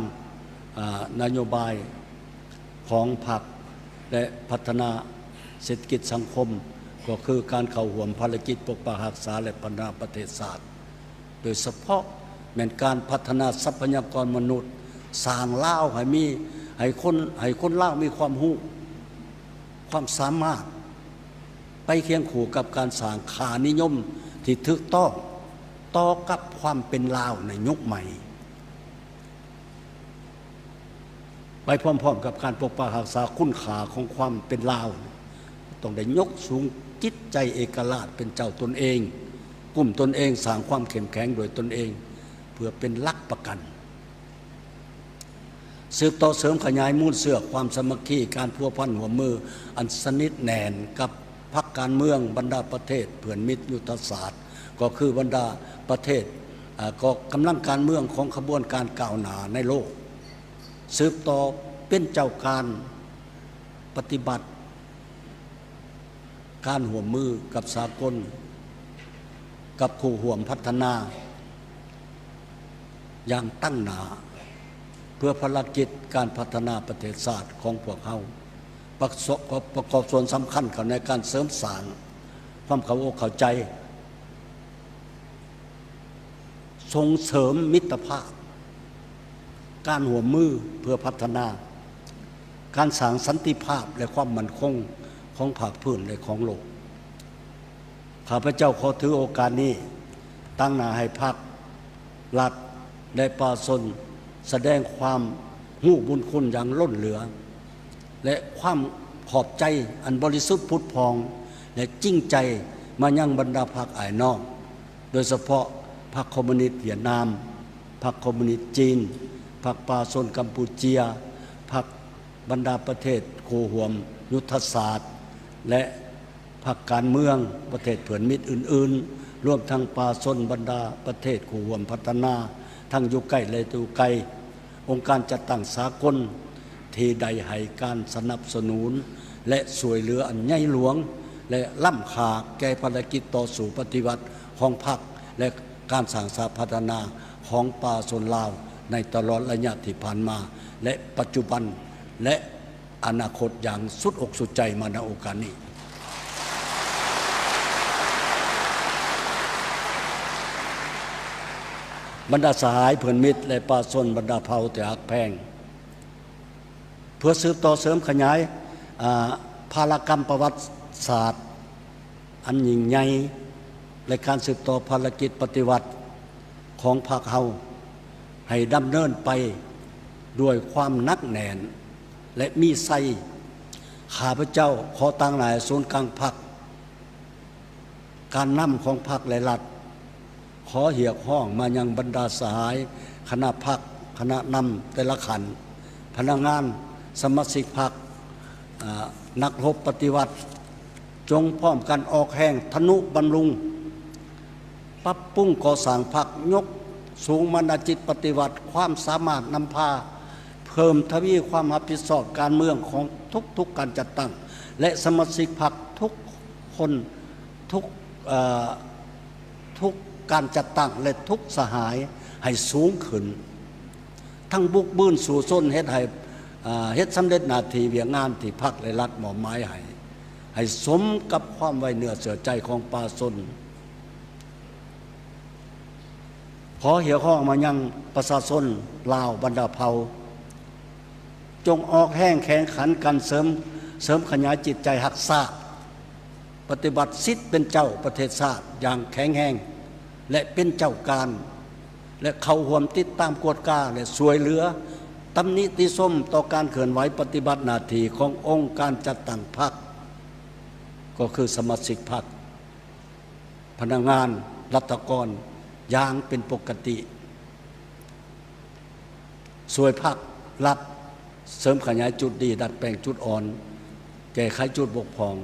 ອາ ນະໂຍບາຍຂອງພັກ ແລະ ພັດທະນາເສດຖະກິດສັງຄົມ, ກໍຄືການເຂົ້າຮ່ວມພາລະກິດປົກປັກຮັກສາ ແລະ ພັດທະນາປະເທດຊາດ. ໂດຍສະເພາະແມ່ນການພັດທະນາຊັບພະຍາກອນມະນຸດ, ສ້າງລາວໃຫ້ມີ, ໃຫ້ຄົນ, ໃຫ້ຄົນລາວມີຄວາມຮູ້, ຄວາມສາມາດ, ໄປຄຽງຄູ່ກັບການສ້າງຄ່ານິຍົມທີ່ຖືກຕ້ອງຕໍ່ກັບຄວາມເປັນລາວໃນຍຸກໃໝ່. ໄປພ້ອມໆກັບການປົກປັກຮັກສາຄຸນຄ່າຂອງຄວາມເປັນລາວ, ຕ້ອງໄດ້ຍົກສູງຈິດໃຈເອກະລາດເປັນເຈົ້າຕົນເອງ, ກຸ້ມຕົນເອງ, ສ້າງຄວາມເຂັ້ມແຂງໂດຍຕົນເອງ ເພື່ອເປັນຫຼັກປະກັນ. ສືບຕໍ່ເສີມຂະຫຍາຍມູນເຊື້ອຄວາມສາມັກຄີ, ການພົວພັນຮ່ວມມືອັນສະໜິດແໜ້ນກັບພັກການເມືອງບັນດາປະເທດເພື່ອນມິດຍຸດທະສາດ, ກໍຄືບັນດາປະເທດ, ອາ, ກໍກຳລັງການເມືອງຂອງຂະບວນການກ້າວໜ້າໃນໂລກ. ສືບຕໍ່ເປັນເຈົ້າການປະຕິບັດການຮ່ວມມືກັບສາກົນ, ກັບຄູ່ຮ່ວມພັດທະນາຢ່າງຕັ້ງໜ້າ ເພື່ອພາລະກິດການພັດທະນາປະເທດຊາດຂອງພວກເຮົາ, ປະກອບ, ປະກອບສ່ວນສຳຄັນເຂົ້າໃນການເສີມສ້າງຄວາມເຂົ້າອົກເຂົ້າໃຈ, ສົ່ງເສີມມິດຕະພາບ, ການຮ່ວມມືເພື່ອພັດທະນາ, ການສ້າງສັນຕິພາບ ແລະ ຄວາມໝັ້ນຄົງຂອງພາກພື້ນ ແລະ ຂອງໂລກ. ຂ້າພະເຈົ້າຂໍຖືໂອກາດນີ້ ຕາງໜ້າໃຫ້ພັກ, ລັດ ແລະ ປະຊາຊົນ ສະແດງຄວາມຮູ້ບຸນຄຸນຢ່າງລົ້ນເຫຼືອ ແລະ ຄວາມຂອບໃຈອັນບໍລິສຸດຜຸດຜ່ອງ ແລະ ຈິງໃຈມາຍັງບັນດາພັກອ້າຍນ້ອງ, ໂດຍສະເພາະພັກຄອມມູນິດຫວຽດນາມ, ພັກຄອມມູນິດຈີນ, ພັກປະຊາຊົນກຳປູເຈຍ, ພັກບັນດາປະເທດຄູ່ຮ່ວມຍຸດທະສາດ ແລະ ພັກການເມືອງປະເທດເພື່ອນມິດອື່ນໆ, ລວມທັງປະຊາຊົນບັນດາປະເທດຄູ່ຮ່ວມພັດທະນາ ທັງຢູ່ໃກ້ ແລະ ຢູ່ໄກ, ອົງການຈັດຕັ້ງສາກົນທີ່ໄດ້ໃຫ້ການສະໜັບສະໜູນ ແລະ ຊ່ວຍເຫຼືອອັນໃຫຍ່ຫຼວງ ແລະ ລ້ຳຄ່າແກ່ພາລະກິດຕໍ່ສູ້ປະຕິວັດຂອງພັກ ແລະ ການສ້າງຊາດພັດທະນາຂອງປະຊາຊົນລາວໃນຕະຫຼອດໄລຍະທີ່ຜ່ານມາ ແລະ ປັດຈຸບັນ ແລະ ອະນາຄົດຢ່າງສຸດອົກສຸດໃຈມາໃນໂອກາດນີ້. ບັນດາສະຫາຍເພື່ອນມິດ ແລະ ປະຊາຊົນບັນດາເຜົ່າທີ່ຮັກແພງ, ເພື່ອສືບຕໍ່ເສີມຂະຫຍາຍ ອາ ພາລະກຳປະຫວັດສາດອັນຍິ່ງໃຫຍ່ ແລະ ການສືບຕໍ່ພາລະກິດປະຕິວັດຂອງພັກເຮົາໃຫ້ດຳເນີນໄປດ້ວຍຄວາມໜັກແໜ້ນ ແລະ ມີໄຊ, ຂ້າພະເຈົ້າຂໍຕາງໜ້າສູນກາງພັກ, ການນຳຂອງພັກ ແລະ ລັດ ຂໍຮຽກຮ້ອງມາຍັງບັນດາສະຫາຍຄະນະພັກ, ຄະນະນຳແຕ່ລະຂັ້ນ, ພະນັກງານ, ສະມາຊິກພັກ, ອາ ນັກຮົບປະຕິວັດ, ຈົ່ງພ້ອມກັນອອກແຮງທະນຸບຳລຸງ, ປັບປຸງກໍ່ສ້າງພັກ, ຍົກສູງມານະຈິດປະຕິວັດ, ຄວາມສາມາດນຳພາ, ເພີ່ມທະວີຄວາມຮັບຜິດຊອບການເມືອງຂອງທຸກໆການຈັດຕັ້ງ ແລະ ສະມາຊິກພັກທຸກຄົນ, ທຸກ ເອີ ທຸກການຈັດຕັ້ງ ແລະ ທຸກສະຫາຍໃຫ້ສູງຂຶ້ນ, ທັງບຸກບືນສູ້ຊົນເຮັດໃຫ້ ເຮັດສຳເລັດໜ້າທີ່ວຽກງານທີ່ພັກ ແລະ ລັດມອບໝາຍໃຫ້, ໃຫ້ສົມກັບຄວາມໄວ້ເນື້ອເຊື່ອໃຈຂອງປະຊາຊົນ. ຂໍຮຽກຮ້ອງມາຍັງປະຊາຊົນລາວບັນດາເຜົ່າ, ຈົ່ງອອກແຮງແຂ່ງຂັນກັນເສີມ, ເສີມຂະຫຍາຍຈິດໃຈຮັກຊາດ, ປະຕິບັດສິດເປັນເຈົ້າປະເທດຊາດຢ່າງແຂງແຮງ ແລະ ເປັນເຈົ້າການ ແລະ ເຂົ້າຮ່ວມຕິດຕາມກວດກາ ແລະ ຊ່ວຍເຫຼືອ, ຕຳໜິຕິຊົມຕໍ່ການເຄື່ອນໄຫວປະຕິບັດໜ້າທີ່ຂອງອົງການຈັດຕັ້ງພັກ, ກໍຄືສະມາຊິກພັກ, ພະນັກງານ, ລັດຖະກອນ ຢ່າງເປັນປົກກະຕິ. ຊ່ວຍພັກລັດເສີມຂະຫຍາຍຈຸດດີ, ດັດແປງຈຸດອ່ອນ, ແກ້ໄຂຈຸດບົກຜ່ອງ,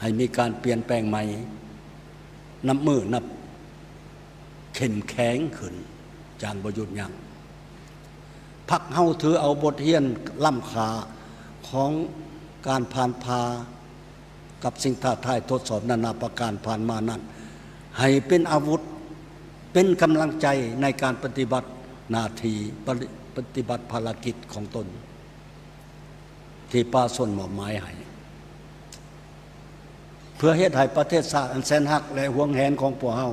ໃຫ້ມີການປ່ຽນແປງໃໝ່ ນັບມື້ນັບເຂັ້ມແຂງຂຶ້ນຢ່າງບໍ່ຢຸດຢັ້ງ. ພັກເຮົາຖືເອົາບົດຮຽນລ້ຳຄ່າຂອງການຜ່ານຜ່າ ກັບສິ່ງທ້າທາຍທົດສອບນານາປະການຜ່ານມານັ້ນ ໃຫ້ເປັນອາວຸດ, ເປັນກຳລັງໃຈໃນການປະຕິບັດໜ້າທີ່, ປະ, ປະຕິບັດພາລະກິດຂອງຕົນທີ່ປະຊາຊົນມອບໝາຍໃຫ້, ເພື່ອເຮັດໃຫ້ປະເທດຊາດອັນແສນຮັກ ແລະ ຫວງແຫນຂອງພວກເຮົາ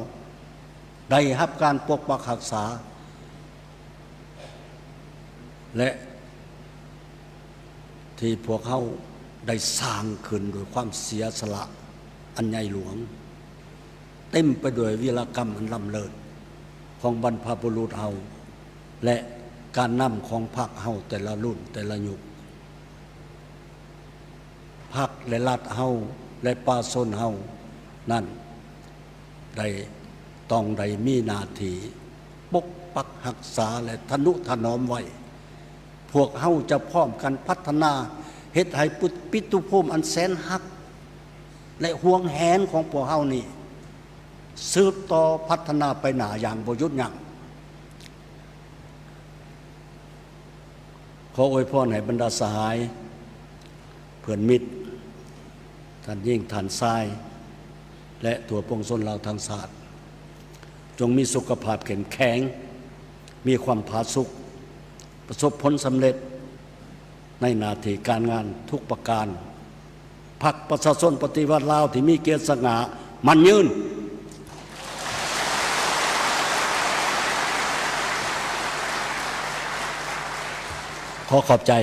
ໄດ້ຮັບການປົກປັກຮັກສາ ແລະ ທີ່ພວກເຮົາໄດ້ສ້າງຂຶ້ນດ້ວຍຄວາມເສຍສະຫຼະອັນໃຫຍ່ຫຼວງ, ເຕັມໄປດ້ວຍວີລະກຳອັນລ້ຳເລີດຂອງບັນພະບຸລຸດເຮົາ ແລະ ການນຳຂອງພັກເຮົາແຕ່ລະລຸ້ນແຕ່ລະຍຸກ. ພັກ ແລະ ລັດເຮົາ ແລະ ປະຊາຊົນເຮົານັ້ນ ໄດ້ ຕ້ອງໄດ້ມີໜ້າທີ່ປົກປັກຮັກສາ ແລະ ທະນຸຖະໜອມໄວ້. ພວກເຮົາຈະພ້ອມກັນພັດທະນາ ເຮັດໃຫ້ ປິ ປິຕຸພູມອັນແສນຮັກ ແລະ ຫວງແຫນຂອງພວກເຮົານີ້ ສືບຕໍ່ພັດທະນາໄປໜ້າຢ່າງບໍ່ຢຸດຢັ້ງ. ຂໍອວຍພອນໃຫ້ບັນດາສະຫາຍ ເພື່ອນມິດ, ທ່ານຍິງ, ທ່ານຊາຍ ແລະ ທົ່ວປວງຊົນລາວທັງຊາດ ຈົ່ງມີສຸຂະພາບເຂັ້ມແຂງ, ມີຄວາມຜາສຸກ, ປະສົບຜົນສຳເລັດໃນໜ້າທີ່ການງານທຸກປະການ. ພັກປະຊາຊົນປະຕິວັດລາວທີ່ມີກຽດສະຫງ່າໝັ້ນຍືນ. ຂໍຂອບໃຈ.